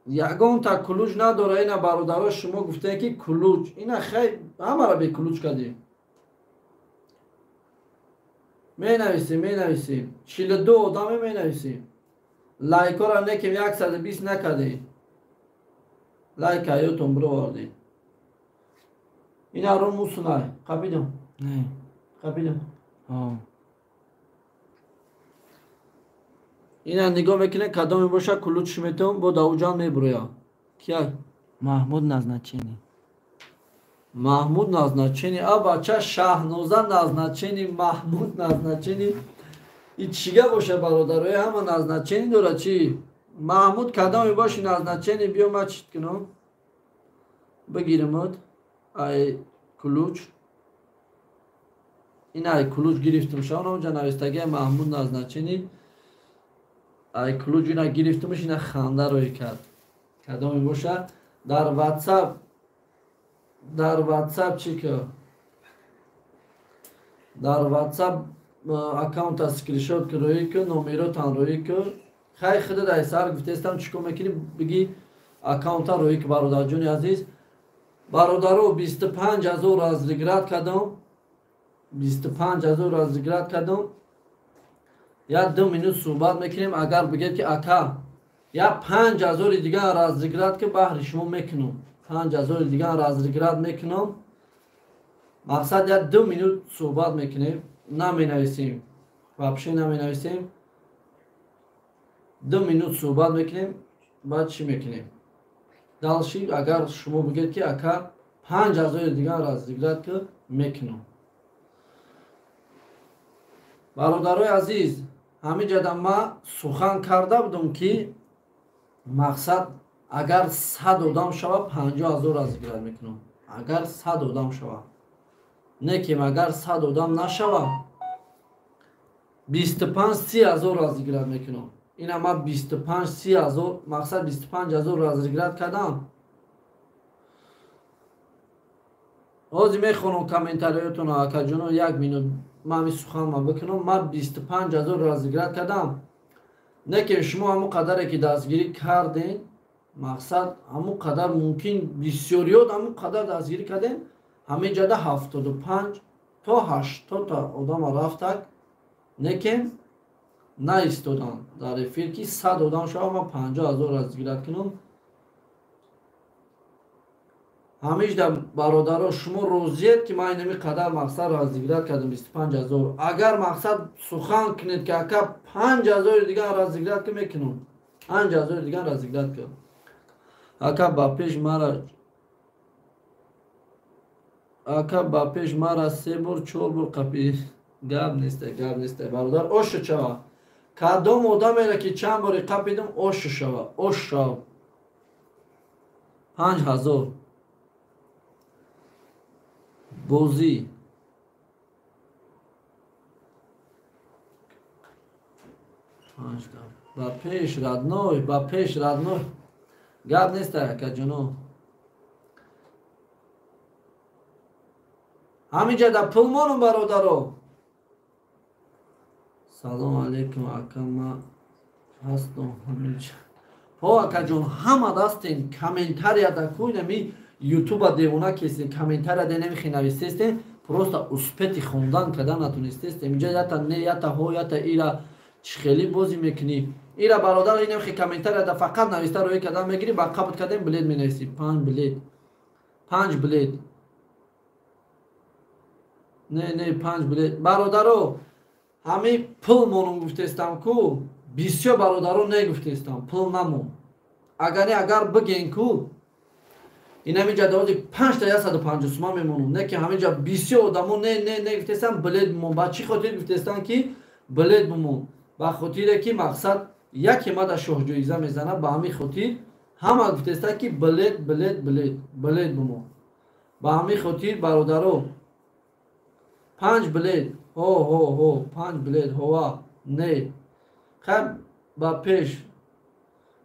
Ягонта кулуҷ надора. Ина бародаро шумо гуфтем ки кулуҷ. Ина хай ҳамаро бе кулуҷ кардем. Менависем, менависем. 42 одаме менависем. Лайкора некем 120 накардем. Лайк ҳаётон бировардем. Ина рон мусунай. Қапидам? Не. Қапидам? Ина нигоҳ мекунем, кадоме боша кулуҷ метавон, бо давуҷан мебуроя. Кия? Маҳмуд назначени. Маҳмуд назначени. А бача Шаҳноза назначени, Маҳмуд назначени. И чига боша бародарои, ҳама назначени дора чи? Маҳмуд кадоме боши назначени, биё ма чит кунам? Бигиримуд. Ай кулуҷ. Ина ай кулуҷ гирифтам. Шаона онҷа навистагия Маҳмуд назначени. Ай ключ ина гирифтумш, ина ханда рӯй кард. Кадоме боша? Дар WhatsApp, дар WhatsApp чӣ ка? Дар WhatsApp аккаунта скриншот ки рӯй ку, номеротан рӯй ку. Хай худат ай сар гуфтестам чӣ кор мекунӣ, биги аккаунта рӯй ку, бародарҷони азиз. Бародаро, 25 ҳазор разыграть кардам. 25 ҳазор разыграть кардам. Я 2 минут суҳбат мекунем, агар бигед ки ака, я 5 ҳазори дигар разыграть ки баҳри шумо мекунам. 5 ҳазори дигар разыграть мекунам. Мақсад я 2 минут суҳбат мекунем, наменависем. Вообще наменависем. 2 минут суҳбат мекунем, баъд чӣ мекунем? Дальше агар шумо бигед ки ака 5 ҳазори дигар разыграть ки мекунам. Бародарои азиз, ҳамин ҷода ма сухан карда будам ки мақсад агар 100 одам шава 50 ҳазор разыграть мекунам. Агар 100 одам шава. Не ки агар 100 одам нашава 25-30 ҳазор разыграть мекунам. Ина ма 25-30 ҳазор, мақсад 25 ҳазор разыграть кардам. Ҳозир мехонам комментариётонро, акаҷоно, як минут ман ҳамин суханма бикунам. Ман 25 ҳазор разыграть кардам. Не ки шумо ҳамон қадаре ки дастгирӣ кардем, мақсад ҳамон қадар мумкин бисёриёт ҳамон қадар дастгирӣ кардем, ҳамин ҷода 75 то 80 та одама рафтак, не ки наистоданд дар эфир ки 100 одам шава ман 50 ҳазор разыграть кунам. Ҳамишда бародаро, шумо розиед ки ман инами қадар мақсад разыграть кардам 25 ҳазор. Агар мақсад сухан кунед ки ака 5 ҳазори дигар разыграть ки мекунам. 5 ҳазори дигар разыграть кунам. Ака ба пеш мара, ака ба пеш мара 3 бор 4 бор қапи. Гап нест, гап нест, бародар, ошу шава. Кадом одамеро ки чанд бори қапидам, ошу шава, ош шав. 5 ҳазор. Бозӣ. Ба пеш родной, ба пеш родной. Гап нест, акаҷоно. Ҳамин ҷода пул монум, бародаро. Салом алейкум, ака, ма ҳастам ҳаминҷа. Ҳо акаҷон, ҳама дастен комментарияда кун, ами ютуба девона кесен, комментарияда намехи нависестен, просто успети хондан кардан натунистестен. Инҷа ята не, ята ҳо, ята ира чӣ хеле бозӣ мекунӣ. Ира бародар, инамхи комментарияда фақат нависта рӯй кардан мегирӣ, ба қабд кардем билет менависӣ. 5 билет. 5 билет. Не, не, 5 билет. Бародаро, ҳамин пул монум гуфтестам ку, бисёр бародаро негуфтестам, пул намон. Агар не, агар биген ку, ин ҳамин ҷа давози 5 та 150 сума мемонум. Не ки ҳамин ҷа бисёр одамо не, не, не гуфтестам, билет бимон. Ба чӣ хотир гуфтестам ки билет бимон? Ба хотире ки мақсад яке мада шоҳҷоиза мезанад, ба ҳамин хотир ҳама гуфтестан ки билет, билет, билет, билет бимон. Ба ҳамин хотир бародаро 5 билет, ҳо, ҳо, ҳо, 5 билет, ҳова, не. Хай ба пеш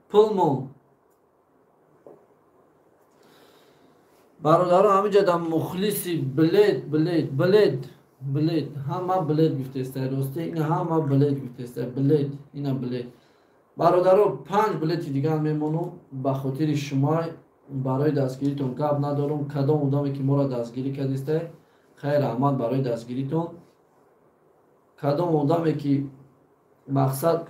пул мон. Бародаро, ҳамин ҷода мухлиси билет, билет, билет, билет, ҳама билет гуфтестай, рости, ина ҳама билет гуфтестай, билет, ина билет. Бародаро, 5 билети дигар мемонам ба хотири шумо, барои дастгиритон гап надорам. Кадом одаме ки моро дастгирӣ кардистай, хайр раҳмат барои дастгиритон. Кадом одаме ки мақсад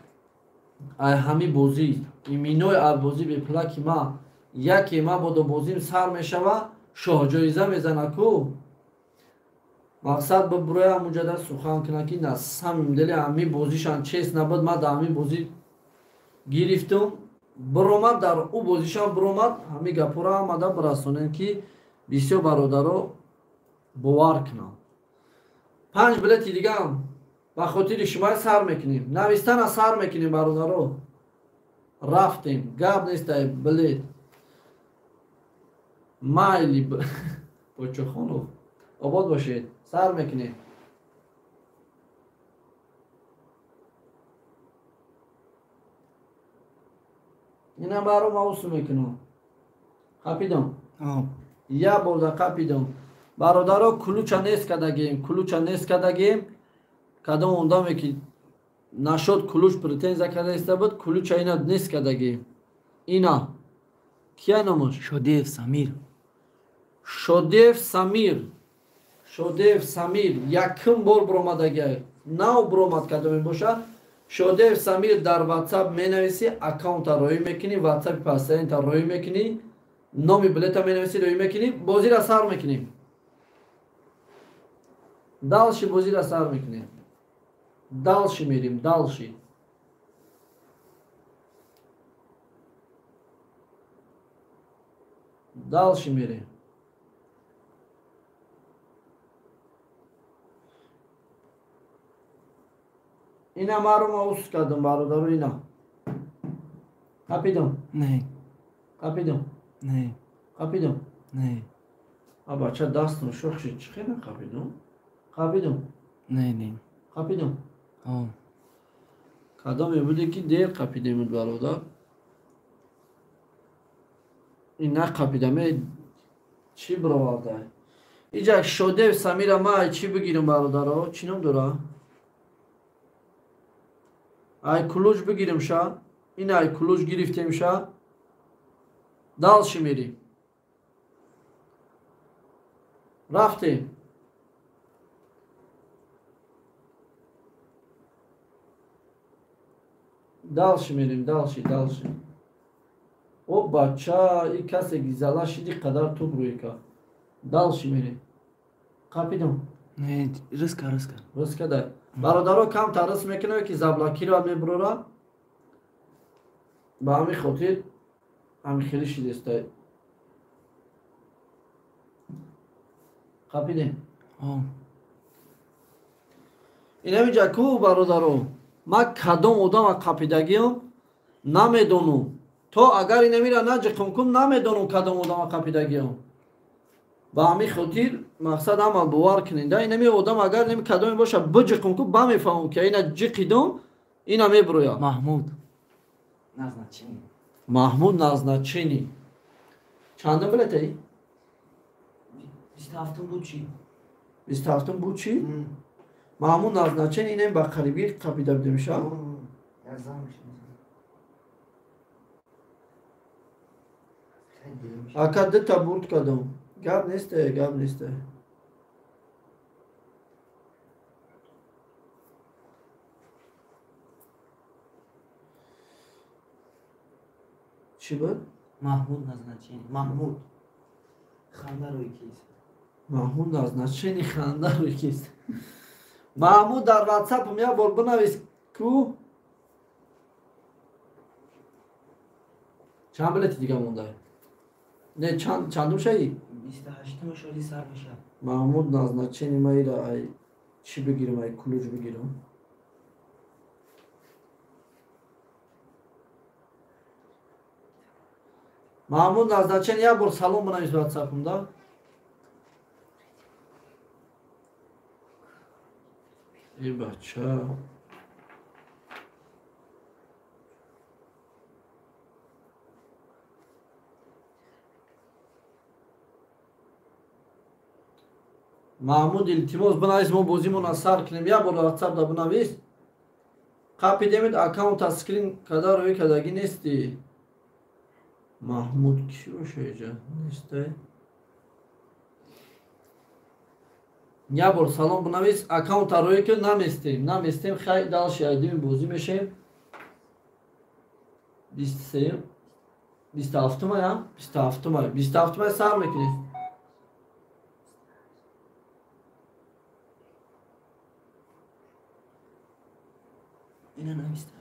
ай ҳами бозӣ, иминои ай бозӣ беплаки ма, яке ма бодо бозим сар мешава, шоҳҷоиза мезана ку, мақсад бибуроя ҳамунҷода сухан кунад ки на самим дили ҳами бозишан чест набуд, ма дар ҳами бозӣ гирифтум, биромад, дар ӯ бозишам биромад, ҳами гапҳоро ҳамада бирасонем ки бисёр бародаро бовар кунанд. 5 билети дигаам ба хотири шумо сар мекунем. Навистана сар мекунем, бародаро. Рафтем, гап нестай, билет. Майли Почохонов, обод бошед, сар мекунем. Ина баро маусу мекунам. Қапидам. Я борда қапидам. Бародаро ключа нест кардагем, ключа нест кардагем. Кадом одаме ки нашод ключ претензия карда иста буд, ключа ина нест кардагем. Ина. Кия номаш? Шодиев Самир. Шодиев Самир. Шодиев Самир якум бор биромадагиай. Нав биромад кардаме боша. Шодиев Самир дар WhatsApp менависӣ, аккаунта роӣ мекунӣ, WhatsApp пастаинта роӣ мекунӣ, номи билета менависӣ, роӣ мекунӣ, бозиро сар мекунем. Дальше бозиро сар мекунем. Дальше мерим, дальше. Дальше мерим. Ина маро маус кардам, бародаро, ина. Қапидам? Не. Қапидам? Не. Қапидам? Не. А бача дастам шох шид, чӣ хела қапидам? Қапидам? Не, не. Қапидам? О. Кадоме буде ки дер қапидемуд, бародар? Ин нақапидам, чӣ бироварда? Иҷа Шодиев Самира ма чӣ бигирам, бародаро? Чӣ ном дора? Ай ключ бигирим ша. Ин ай ключ гирифтем ша. Дальше мерим. Рафтем. Дальше мерим, дальше, дальше. О бача, и касе гизала шиди қадар туб рӯй кард. Дальше мерим. Қапидам? Не, рыска, рыска. Рыска дай. Бародаро камтар риск мекунад ки заблокира мебурора. Ба ҳамин хотир ҳамин хеле шидестай. Қапидем? О. Инамиҷа ку бародаро, ман кадом одама қапидагиам намедонам. То агар инамира наҷиқам кун, намедонам кадом одама қапидагиам. Ба ҳамин хотир мақсад ҳама бовар кунед. Инами одам агар инами кадоме боша биҷиқам ку, ба мефаҳмам ки ина ҷиқидам, ина мебурояд. Маҳмуд назначение. Маҳмуд назначение. Чандум билетаи? 27 буд чӣ? 27 буд чӣ? Маҳмуд назначение инам ба қарибӣ қапида будемша? Ака дута бурд кардам. Гап несте, гап несте. Чӣ буд? Маҳмуд назначение. Маҳмуд. Ханда рӯи кист. Маҳмуд назначение ханда рӯи кист. Маҳмуд дар WhatsApp-ам як бор бинавис ку. Чанд билети дига монда? Не, чандум шаи? 28-ум шоди сар мешавад. Маҳмуд назначение ма ира ай чӣ бигирам, ай ключ бигирам. Маҳмуд назначение як бор салом бинавис WhatsApp-ам да. Эй бача. Маҳмуд илтимос бинавис, мо бозимона сар кунем. Як бор WhatsApp да бинавис. Қапидемид аккаунта скрин када рӯй кардагӣ нестӣ. Маҳмуд кӣ боша иҷа? Нестай. Як бор салом бинавис, аккаунта рӯй ки наместем. Наместем, хай дальше айдими бозӣ мешем. 23 27 ая? 27 ай. 27 ай сар мекунем. Ина нависта.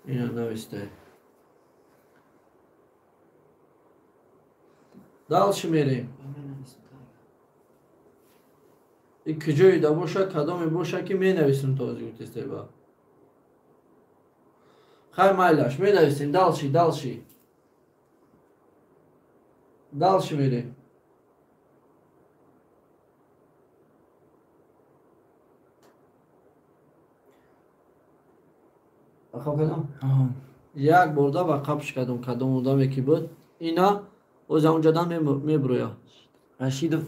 Ина нависта. Дальше мерем. И куҷое да боша, кадоме боша ки менависем то гуфтестеба. Хай майлаш, менависем. Дальше, дальше. Дальше мерем. Ба қаб кардам? Як борда ба қабш кардам, кадом одаме ки буд. Ина оз ҳамунҷадан мебуроя. Рашидов.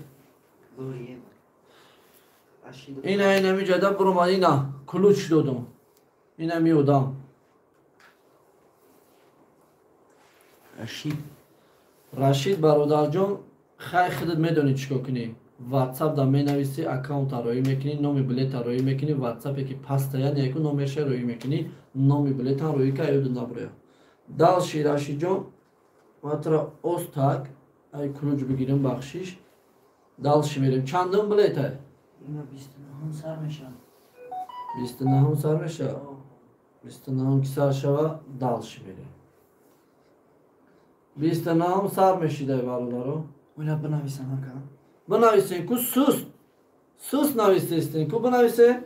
Ина инамиҷада буромад, ина ключ додум. Ина ми одам. Рашид. Рашид бародарҷон, хай худат медонӣ чӣ кор кунӣ. Ватсап да менависӣ, аккаунта роӣ мекунӣ, номи билета роӣ мекунӣ, ватсапе ки пастая неку номерша роӣ мекунӣ, номи билетам роӣ ка ёду наброя. Дальше Рашидҷон, матра остак ай ключ бигирем, бахшиш. Дальше мерем. Чандум билета? Ина 29 сар мешавад. 29 сар мешавад. 29 ки сар шава, дальше мерем. 29 сар мешидай бародаро. Оля бинависам ака. Бинависен ку суст. Суст нависестен ку бинависе.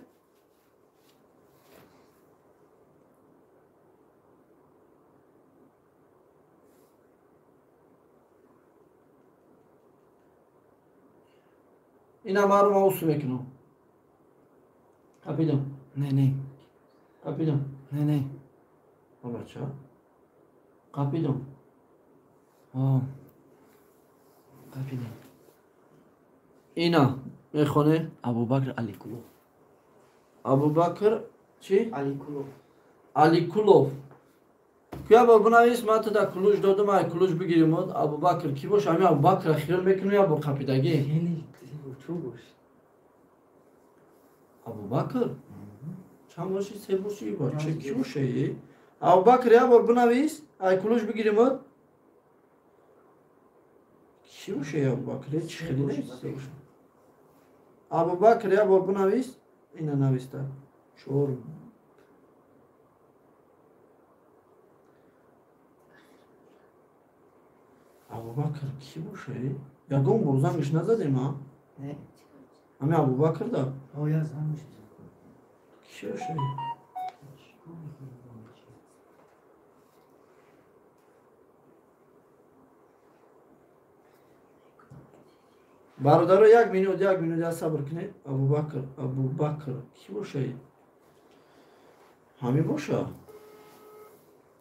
Ина маро маусу мекунам. Қапидам. Не, не. Қапидам. Не, не. Бача. Қапидам. Қапидам. Ина мехоне? Абубакр Аликулов. Абубакр чӣ? Аликулов. Аликулов. Куя бор бинавис, ман туда ключ додум, ай ключ бигирим. Абубакр ки бош? Ами Абубакр хиёл мекунӣ я бор қапидагӣ? Хеле чӯ бош. Абубакр? Чанд боши? Се боши? Бача ки боше? Абубакр я бор бинавис, ай ключ бигирим. Ки боше Абубакр? Чӣ хеле нест? Абубакр я бор бинавис. Ина нависта. Чор. Абубакр ки боше? Ягон бор зангиш назадем, а? Не. Ами Абубакр да? Я зангиш. Ки боше? Бародаро, як минут, як минут, я сабр кунед. Абубакр, Абубакр ки боша? Ҳами боша?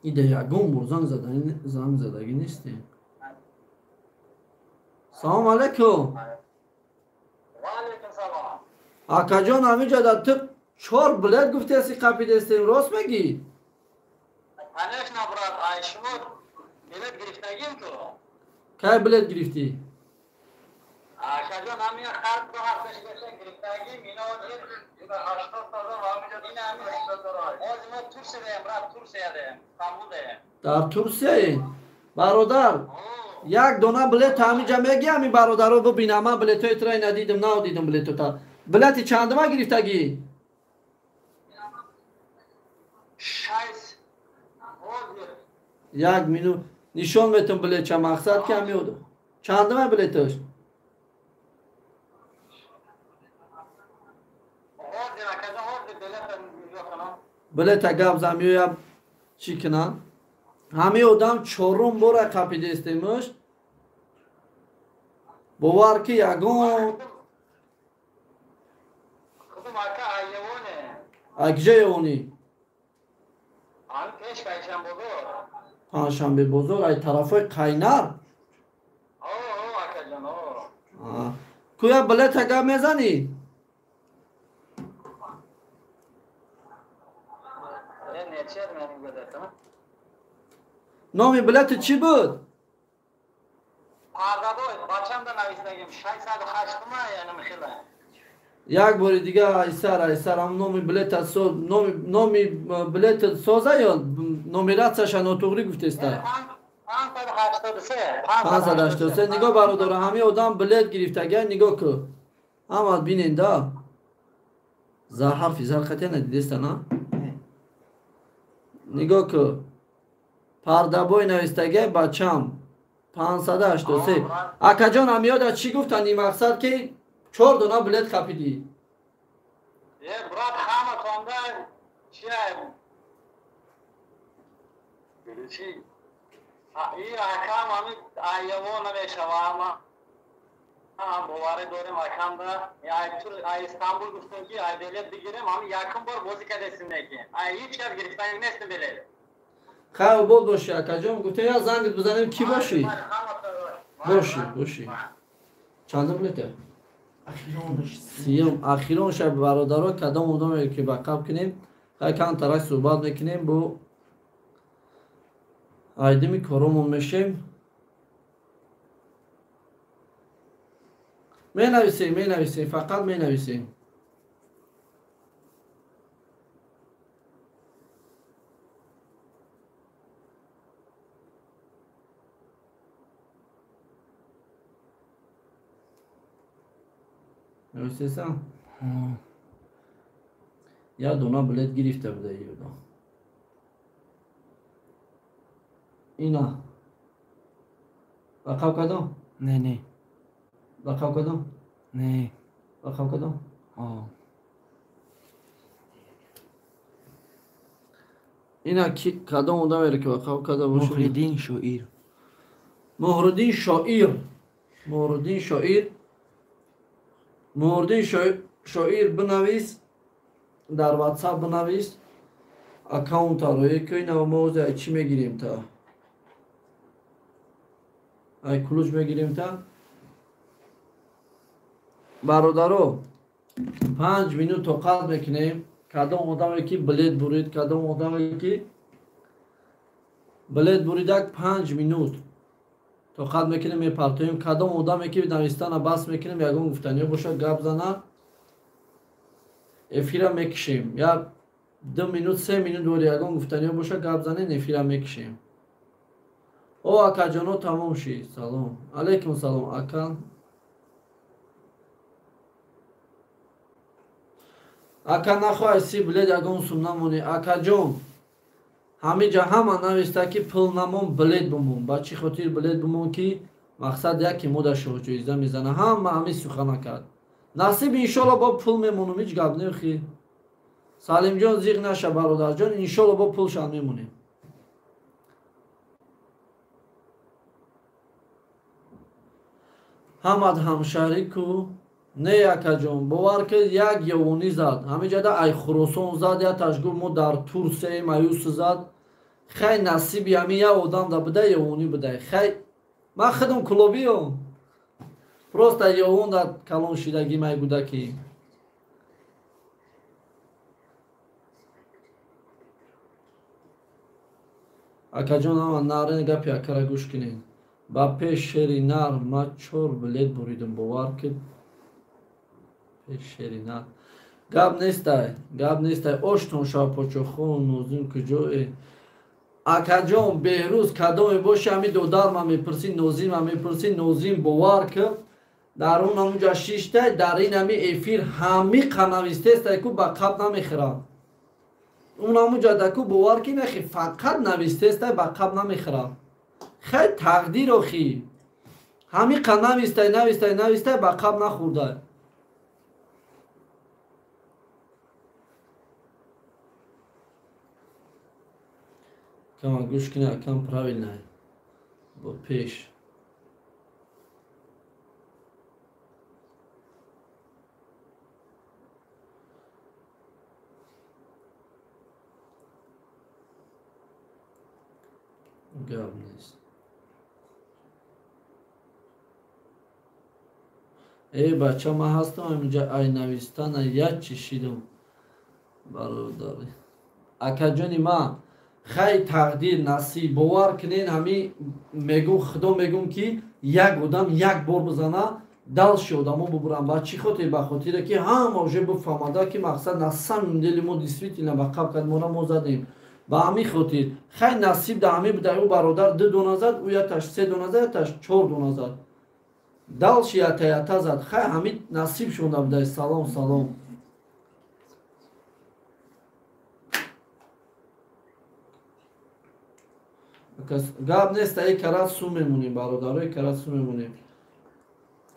Ида ягон бор занг задагӣ нестем. Салом алейкум. Ва алейкум салом. Акаҷон, ҳамиҷа да ту чор билет гуфтеси қапидестем, рост мегӣ? Конечно, брат, ай шумо билет гирифтагим ту. Кай билет гирифтӣ? Акаҷон, ҳамин хар ду ҳафта шуда гирифтагим, ино ҳозир мо Турсиядаем, брат, Турсиядаем, Стамбулдаем. Дар Турсияе? Бародар, як дона билет ҳамиҷа мегӣ, ҳами бародаро бибинам, ман билетҳои туро надидим, надидим билетота. Билети чандума гирифтагӣ? Шайс. Ҳозир. Як минут нишон метам билетча, мақсад ки ҳами одам. Чандума билеташ? Ҳозир, акаҷон, ҳозир билета нигоҳ кунам. Билета гап зан, меоям чӣ кунам? Ҳамин одам чорум бора қапидестемш. Бовар ки ягон Худум ака айёне. Акҷа ёнӣ? Ҳамин пеш Панҷшанбе бозор. Панҷшанбе бозор, ай тарафҳои Қайнар? О, акаҷон, о. Куя билета гап мезанӣ? Не, нечер меним билета. Номи билети чӣ буд? Пардабой, бачамда навистагим, 608 яъне хела. Як бори дига айсар, айсар, ҳам номи билета номи билета соза ё номератсияша нотуғрӣ гуфтеста? 583. 583. Нигоҳ бародаро, ҳамин одам билет гирифтага, нигоҳ ку. Ҳамат бинен да. Зар ҳарфи зар қатъия надидеста, на? Нигоҳ ку. Пардабой навистага бачам 583. Акаҷон, ҳамиёда чӣ гуфтанд? Ин мақсад ки чор дона билет қапидӣ. Е, брат, ҳаматонда чия? Чи? И акам ҳами айёво намешава, ама. Боварӣ дорем акамда. Ай Истанбул гуфтем ки ай билет бигирем, ҳам якум бор бозӣ кардесим неки. Ай ҳеҷ кас гирифтани нестем билет. Хайр обод бошӣ акаҷон, гуфтем як зангит бизанем кӣ бошӣ? Бошӣ, бошӣ. Чандум билете? Сиюм. Ахирон шаб бародаро кадом одаме ки ба қаб кунем, хай камтарак суҳбат мекунем бо айдими коромон мешем. Менависем, менависем, фақат менависем. Нависесан? Як дона билет гирифта буда ёдам. Ина. Ба қаб кадом? Не, не. Ба қаб кадом? Не. Ба қаб кадом? Ина кадом одамеро ки ба қаб када бошад? Муҳриддин Шоир. Муҳриддин Шоир. Муҳриддин Шоир. Муҳриддин Шоир бинавис, дар WhatsApp бинавис, аккаунтаро ки ина мо ози ай чӣ мегирем та? Ай кулуч мегирем та? Бародаро, 5 минут тоқат мекунем. Кадом одаме ки билет бурид, кадом одаме ки билет буридак 5 минут тоқат мекунем, мепартоем. Кадом одаме ки навистана бас мекунем, ягон гуфтаниё бошад гап зана, эфира мекишем. Я 2 минут, 3 минут вори ягон гуфтаниё бошад гап занен, эфира мекишем. О, акаҷоно, тамом шид. Салом. Алейкум салом, ака. Ака нахоҳай си билет ягон сум намонӣ. Акаҷон, ҳамиҷа ҳама нависта ки пул намон, билет бимон. Ба чӣ хотир билет бимон ки мақсад яке мо дар шоҳҷоиза мезана. Ҳама ҳамин сухана кард. Насиб иншолло бо пул мемонум, ҳеҷ гап нехи. Салимҷон зиқ наша бародарҷон, иншолло бо пулшам мемонем. Ҳамад ҳамшаҳрӣ ку? Не акаҷон, бовар ки як ёвонӣ зад. Ҳамиҷада ай Хуросон зад, яташ гуфт мо дар Турсияи маюс зад. Хай насиби ҳамин як одам да буда, ёвонӣ будай. Хай ман худам кулобиём. Просто ёвон да калон шидагӣ май гудаки. Акаҷон, ҳама нарен гапи акара гӯш кунед. Ба пеш шери нар ма 4 билет буридам, бовар ки пеш шери нар. Гап нестай, гап нестай. Оштон шав почохон, Нозим куҷое? Акаҷон, Беҳрӯз кадоме боши, ҳами додарма мепурсӣ, Нозима мепурсӣ. Нозим бовар ки дар он ҳамунҷа шиштай, дар ин ҳами эфир ҳами қанавистестай ку ба қаб намехӯрам. Он ҳамунҷа даку бовар ки нахи фақат навистестай, ба қаб намехӯрам. Хай тақдир охи. Ҳами қанавистай, навистай, навистай, ба қаб нахӯрдай. Кама гӯш кунӣ, акам правильно. Бо пеш. Гап нест. Э бача, ман ҳастам ҳаминҷа ай навистана як чӣ шидам. Бародари. Акаҷони ман, хай тақдир насиб, бовар кунед, ҳами мегум, худо мегум ки як одам як бор бизана, далши одамо бубурам. Ба чӣ хотир? Ба хотире ки ҳама уже бифаҳмада ки мақсад на самом деле мо действительно ба қаб кард, мора мо задем. Ба ҳамин хотир хай насиб да ҳамин буда. Ӯ бародар 2 дона зад, ӯ яташ 3 дона зад, яташ 4 дона зад. Далши ята ята зад. Хай ҳамин насиб шонда буда. Салом, салом. Гап нест, ай карат су мемонем, бародаро, ай карат су мемонем.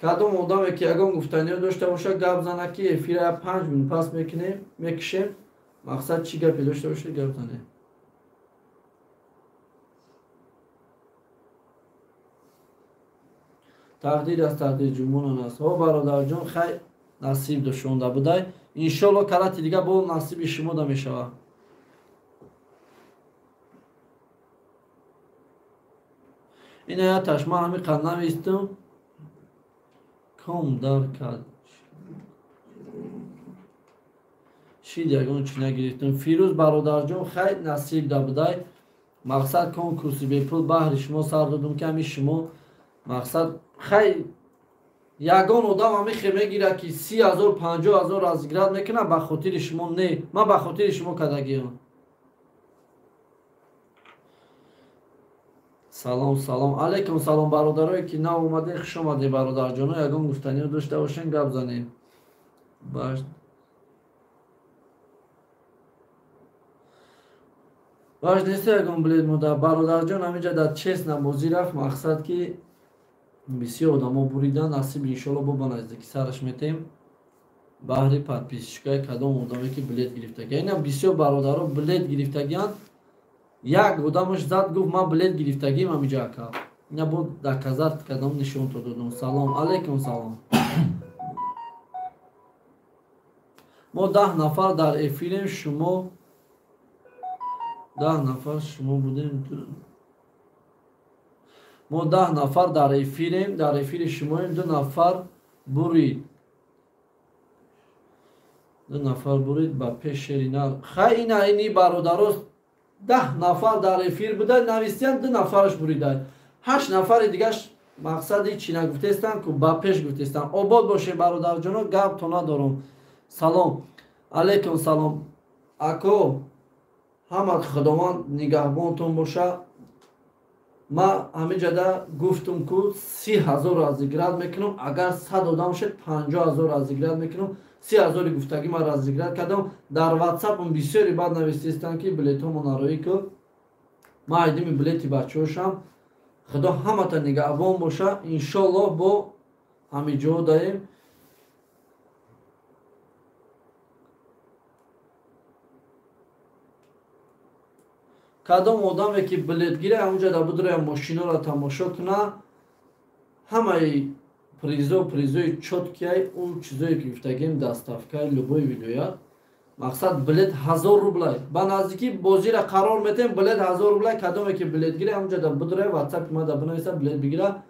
Кадом одаме ки ягон гуфтаниё дошта бошад, гап зана ки эфира 5 минут пас мекунем, мекишем. Мақсад чӣ гапе дошта бошад, гап занем. Тақдир аз тақдир ҷумонон аст. Ҳо бародарҷон, хай насиб дошонда будай. Иншолло карати дига бо насиби шумо да мешавад. Ина яташ ман ҳамин қад навистам. Ком дар кард. Шид ягон чӣ нагирифтам. Фирӯз бародарҷон, хай насиб да будай. Мақсад конкурси бепул баҳри шумо сар додум ки ҳамин шумо мақсад хай ягон одам ҳамин хе мегирад ки 30 000 50 000 разиград мекунад ба хотири шумо не. Ман ба хотири шумо кардагиам. Салом, салом. Алейкум салом бародарое ки нав омадед, хуш омадед бародарҷоно. Ягон гуфтаниё дошта бошен, гап занем. Баш нест ягон билет мода. Бародарҷон ҳаминҷа дар честна бозӣ рафт, мақсад ки бисёр одамо буридан, насиб иншолло бо ба наздики сараш метем. Баҳри подписчикаи кадом одаме ки билет гирифтагиан. Ина бисёр бародаро билет гирифтагиан. Як одамаш зад гуфт ман билет гирифтагиам ҳаминҷа ака. Ина бо доказат кадом нишон то додум. Салом, алейкум салом. Мо 10 нафар дар эфирем, шумо 10 нафар шумо будем. Мо 10 нафар дар эфирем, дар эфири шумоем, 2 нафар бурид. 2 нафар бурид ба пеш шери нар. Хай ина ини бародарост 10 нафар дар эфир буда, навистиян 2 нафараш бурида. 8 нафари дигаш мақсади чӣ нагуфтестан ку ба пеш гуфтестан. Обод бошед бародарҷоно, гап то надорум. Салом. Алейкум салом. Ако ҳама Худованд нигаҳбонтон боша. Ман ҳаминҷада гуфтум ку 30 000 разиград мекунам, агар 100 одам шед 50 000 разиград мекунам. 30 000 гуфтагӣ ман разиград кардам. Дар ватсапам бисёре баъд навистестанд ки билетҳомо нароӣ ку. Ман айдими билети бачаҳошам. Худо ҳамата нигаҳбон боша. Иншоллоҳ бо ҳамиҷо даем. Кадом одаме ки билет гира, ҳамунҷа да будроя мошиноро тамошо куна, ҳамаи призои чоткиай, он чизое ки гуфтагем доставкаи любой вилоят. Мақсад билет 1000 рублай. Ба наздикӣ бозира қарор метем, билет 1000 рублай. Кадоме ки билет гира, ҳамунҷа да будроя ватсапи ма да бинависа, билет бигира.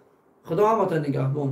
Худо ҳамата нигаҳбон.